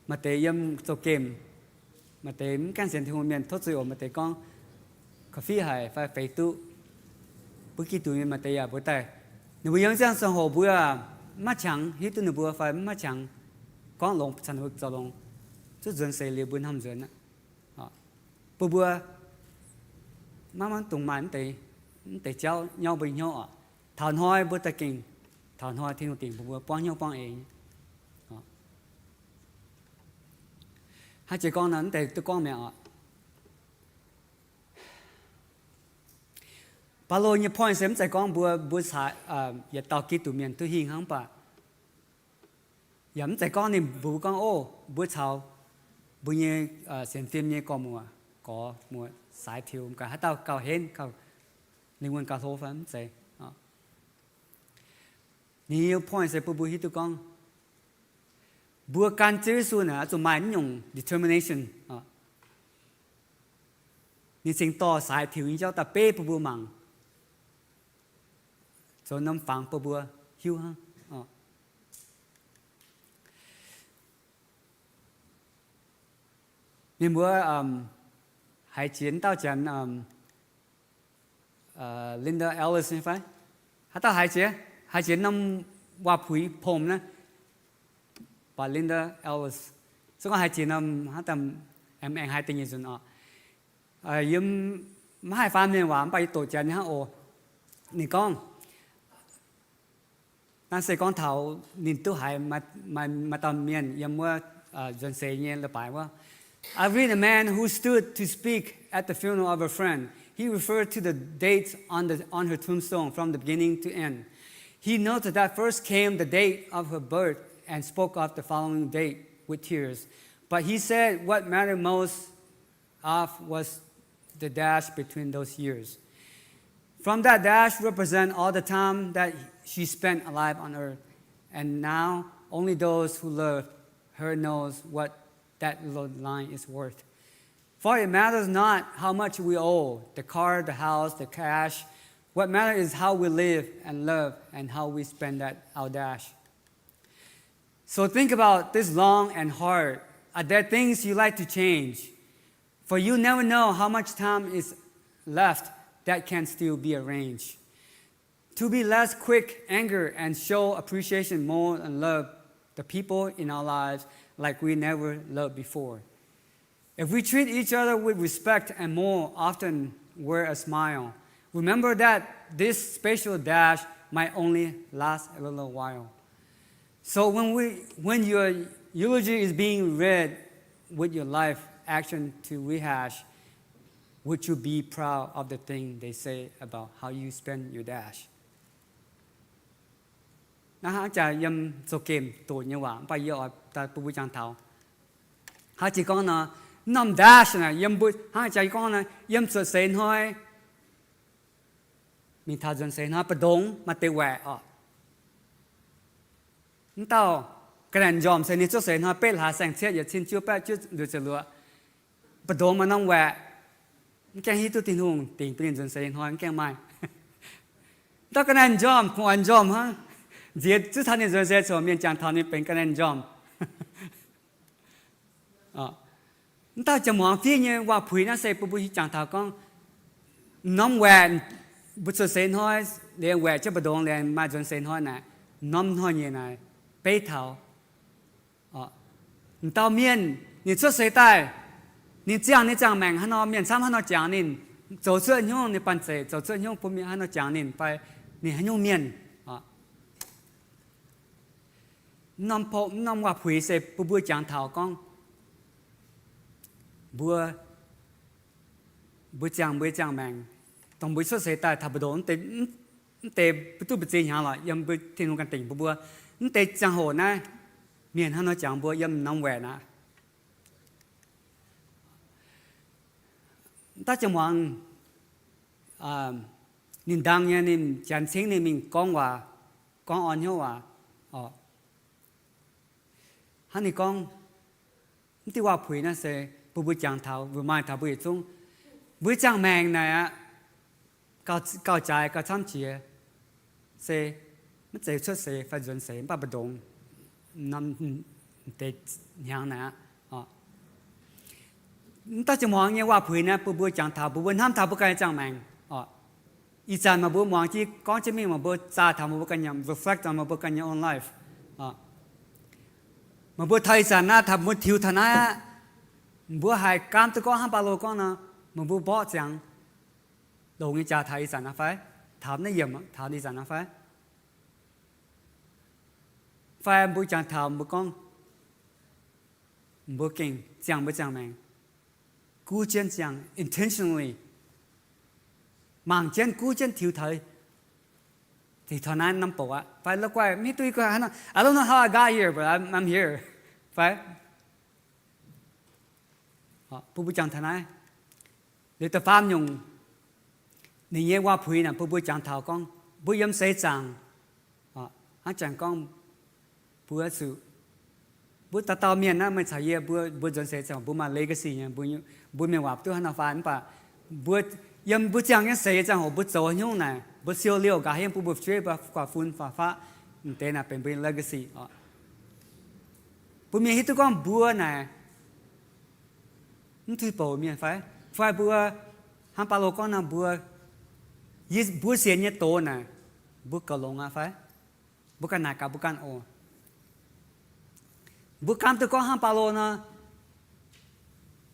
Maaih deix yiem zoux gemh, maaih deix mv gaengh sienx Tin-Hungh mienh tov zuiz oc, maaih deix gorngv korv-fiqv haic fai feix duqv. Mbuo Giduc mienh maaih deix yaac mbuox daaih, ninh mbuo yiem ziangh ziangh hoc mbuo mv maaih qangx hiuv duqv ninh mbuo fai mv maaih qangx gorngv longx caux ninh mbuo zoux longx, zuqc nzuonx seix liuz mbuo hnamv nzuonx aqv. Bun mbuo maiv maiv dungx maaih mv deix jauv nyauv mbuo nyei hnyouv oc. Taux hnoi mbuo daaih gengh, taux hnoi Tin-Hungh dingc bun mbuo buangv hnyouv buangv eix. Hnangv jiex gorngv nor, mv deix duqv gorngv mi'aqv oc. Baulo nyei point se mv zeiz gorngv mbuo, mbuo caux yietc dauh Giduc mienh duqv hingh hnangv, mv baac yaac mv zeiz gorngv ninh mbuox gorngv, o, mbuo caux mbuo nyei sienx fim nyei gorx-muoc, gorx-muoc saaix tiux, mv gaax haaix dauh gauh henv, gauh lingh wuonh gauh hlo fai mv zeiz. Ninh nyei point se bun mbuo hiuv duqv gorngv mbuo gan Ziouv Yesu naaic oix zuqc maaih naaiv nyungc determination. Ninh cingx dorh saaix tiux nyei jauv daaih beiv bun mbuo mangc, zoux norm fangx bun mbuo hiuv hnangv. Ninh mbuo haiz jiex dauh janx, Linda Ellis nyei fai? Haaix dauh haiz jiex? Haiz jiex norm waac-puix pom naaiv, baac Linda Ellis, se gorngv haiz jiex norm, aengx haiz deix nyei nzunc oc. Yie maiv haih faan mienh waac, mv baac yie doqc janx nyei hnangv oc. Ninh gorngv, naaiv se gorngv taux ninh duqv haiz maaih dauh mienh yiem wuov nzuonx seix nyei leiz-baaix wuov. I read a man who stood to speak at the funeral of a friend. He referred to the dates on the, on her tombstone from the beginning to end. He noted that first came the date of her birth and spoke of the following date with tears. But he said what mattered most of was the dash between those years. From that dash represent all the time that she spent alive on earth. And now only those who love her knows what that little line is worth. For it matters not how much we owe, the car, the house, the cash. What matters is how we live and love and how we spend that our dash. So think about this long and hard. Are there things you like to change? For you never know how much time is left that can still be arranged. To be less quick anger and show appreciation more and love the people in our lives like we never loved before. If we treat each other with respect and more often wear a smile, remember that this special dash might only last a little while. So when we, when your eulogy is being read, with your life action to rehash, would you be proud of the thing they say about how you spend your dash? Naaiv hnangv jaax yiem zoux gemh doqc nyei waac, mv baac yie oix daaih bun mbuo jangx taux. Hnangv jiex gorngv nor, norm dash naaic yiem mbuo, hnangv jaax gorngv nor, yiem cuotv seix hnoi mingh taux nzuonx seix hnoi, mbu'ndongx maaih deix waeqc oc. Mv dauh ga'naaiv njormh se ninh cuotv seix hnoi betv hlaax saeng-cietv yietc cin juov baeqv juov luoqc ziepc luoqc. Mbu'ndongx maaih norm waeqc, mv gaengh hiuv duqv Tin-Hungh dingc bun ninh nzuonx seix hnoi mv gaengh maaih. Mv dauh ga'naaiv njormh, kungx oix njormh hnangv. Nziex zuov taux ninh nzuonx seix coc mienh jangx taux ninh benx ga'naaiv njormh. Mv dauh jaa-muangz fiev nyei waac-puix naaiv se bun mbuo jangx taux gorngv, norm waeqc, mbuo cuotv seix hnoi liemh waeqc jienv mbu'ndongx liemh maaih nzuonx seix hnoi naaic, norm hnoi-nyieqc naaic beiv taux. M'dauh mienh ninh cuotv seix daaih, ninh ziangh ninh ziangh maengc haaix nor, mienh camv haaix nor jangx ninh, zoux cuotv haaix nyungc ninh banh zeic, zoux cuotv haaix nyungc bun mienh haaix nor jangx ninh fai ninh haaix nyungc mienh. Mv norm waac-puix se bun mbuo jangx taux gorngv, mbuo, mbuo ziangh mbuo nyei ziangh maengc, dongh mbuo cuotv seix daaih taux mbu'ndongx, mv deix mbuo duqv mbu'ziex hnyangx lorqc yiem mbuo Tin-Hungh ganh dingc bun mbuo. Mv deix ziangh hoc naaiv, mienh haaix nor jangx mbuo yiem norm waeqc naaiv. Mv dauh jaa-muangz ninh ndaang nyei, ninh janx cingv ninh mingh gorngv waac, gorngv orn hnyouv waac oc. Hnangv ninh gorngv, mv diuh waac-puix naaiv se bun mbuo jangx taux, mbuo maaih taux mbuo yietc zungv, mbuo ziangh maengc naaic aqv, gauh jaaix gauh camv jiex, se maiv zeiz cuotv seix fai nzuonx seix, mv baac mbu'ndongx norm deix hnyangx naaic aqv. Mv dauh ziangh muangx nyei waac-puix naaiv bun mbuo jangx taux, bun mbuo hnamv taux mbuo ganh nyei ziangh maengc oc. Ih zanc meih mbuo muangx jienv gorngv jienv mingh, meih mbuo zaah taux meih mbuo ganh nyei, reflect on meih mbuo ganh nyei own life. Meih mbuo taux ih zanc naaiv, taux mbuo tiux taux naaiv aqv, mbuo haih gaamv duqv gorngv hnangv Baulo gorngv nor, meih mbuo mborqv ziangx longx nyei jaax taux ih zanc naaiv fai? Taux naaiv yiemc, taux ih zanc naaiv fai? Fai mbuo jangx taux mbuo gorngv, mbuo gengh ziangh mbuo ziangh maengc, guv jienv ziangh, intentionally, mangc jienv, guv jienv tiux taux, ziux taux naaiv norm bouc aqv fai? La'guaih mv hiuv duqv, I don't know how I got here, but I'm, I'm here, fai? Bun mbuo jangx taux naaiv. Liuz da'faam nyungc, ninh nyei waac-puix naaic bun mbuo jangx taux gorngv mbuo yiem seix zaangc, hnangv jangx gorngv mbuo zuqc, mbuo dauh dauh mienh naaiv, meih caux yie, mbuo, mbuo nzuonx seix zaangc mbuo maaih legacy nyei, mbuo mienh waac duqv hnangv nor fai, mv baac mbuo yiem mbuo ziangh nyei seix ziangh hoc mbuo zoux haaix nyungc naaic, mbuo siou liouh nqa'haav hingv bun mbuo fu'jueiv, mbuo guaax fun, faaux faqv, m'deix naaic benx mbuo nyei legacy oc. Bun mienh hiuv duqv gorngv mbuo naaic mv tuix bouc mienh fai? Fai mbuo hnangv Baulo gorngv nor, mbuo, mbuo sienx nyei doz naaic, mbuo goux longx aqv fai? Mbuo ganh naaic gaax mbuo ganh oc. Mbuo gaamv duqv gorngv hnangv Baulo nor,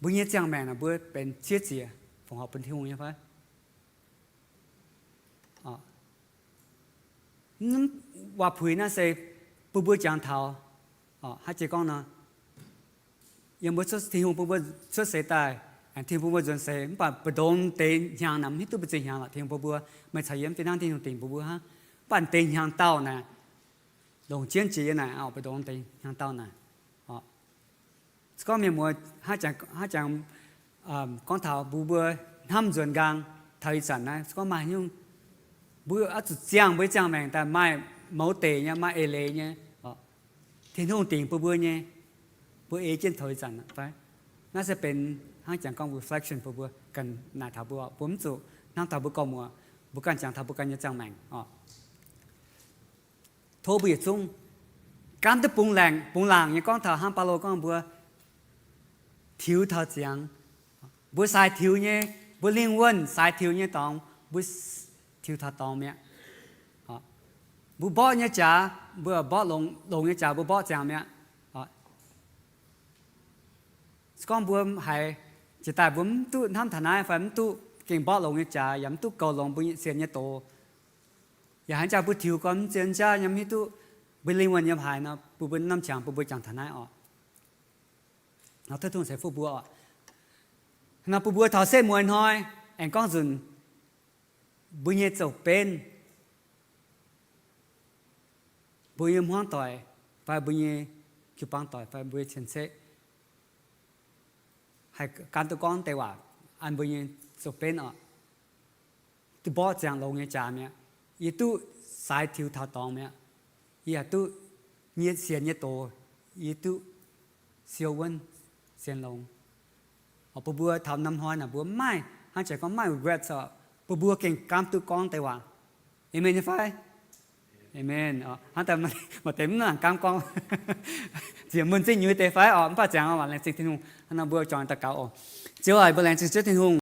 mbuo nyei ziangh maengc naaic mbuo benx ciev ziec fongc horc bun Tin-Hungh nyei fai? Waac-puix naaiv se bun mbuo jangx taux, hnangv jiex gorngv nor, yiem mbuo cuotv, Tin-Hungh bun mbuo cuotv seix daaih, aengx Tin-Hungh bun mbuo nzuonx seix, mv baac mbu'ndongx deix hnyangx naaic mv hiuv duqv mbu'ziex hnyangx lorqc. Tin-Hungh bun mbuo, meih caux yie mv fih hnangv Tin-Hungh dingc bun mbuo hnangv. Mv baac deix hnyangx dauh naaic, longc jienv jiex yiem naaic, mbu'ndongx deix hnyangx dauh naaic. Se gorngv mienh muoz hnangv jangx gorngv taux mbuo, mbuo hnamv nzuonx nqaang taux ih zanc naaiv, se gorngv maaih haaix nyungc, mbuo oix zuqc ziangh mbuo nyei ziangh maengc daaih maaih mouz deic nyei, maaih eix leiz nyei, Tin-Hungh dingc bun mbuo nyei, mbuo ei jienv taux ih zanc fai? Naaiv se benx hnangv jangx gorngv reflection bun mbuo ganh naaic taux mbuo, mbuo mv zuqc hnamv taux mbuo gorngv muoc, mbuo ganh jangx taux mbuo ganh nyei ziangh maengc oc. Tov mbuo yietc zungv gaamv duqv bungx laangc, bungx laangc nyei gorngv taux hnangv Baulo gorngv mbuo tiux taux ziangx, mbuo sai tiux nyei, mbuo lingh wuonh sai tiux nyei dorngx, mbuo tiux taux dorngx mi'aqv. Mbuo mborqv nyei jaax, mbuo mborqv longx, longx nyei jaax mbuo mborqv ziangx mi'aqv. Se gorngv mbuo haiz jiex daaih mbuo mv duqv hnamv taux naaiv fai mv duqv gengh mborqv longx nyei jaax, yaac mv duqv goux longx mbuo sienx nyei doz, yaac haaix jaax mbuo tiux gorn mv zien jaav nyei, mv hiuv duqv mbuo lingh wuonh yiem haaix nor, bun mbuo norm qangx bun mbuo jangx taux naaiv oc. Nor Tin-Hungh ceix fuqv mbuo oc. Nor bun mbuo taux setv mueiz hnoi aengx gorngv nzunc mbuo nyei zoux benv, mbuo nyei hmuangv doic fai mbuo nyei jiu-baang doic fai mbuo nyei cien-ceqv haih gan duqv gorngv deix waac an mbuo nyei zoux benv oc. Duqv mborqv ziangx longx nyei jaax mi'aqv. Yie duqv saaix tiux taux dorngx mi'aqv. Yie yaac duqv nyei sienx nyei doz, yie duqv siou wuonv sienx longx. Bun mbuo taux norm hnoi naaic mbuo mv maaih, hnangv jiex gorngv mv maaih regret oc, bun mbuo gengh gaamv duqv gorngv deix waac. Aamen nyei fai? Aamen. Hnangv daaih maaih deix mv nangc gaamv gorngv, ziec mun zingh nyuiz deix fai oc, mv baac ziangx oc, laengz zingh Tin-Hungh. Hnangv nor mbuo juangc daux gaux oc. Ziouv aac, mbuo laengz zingh Ziouv Tin-Hungh.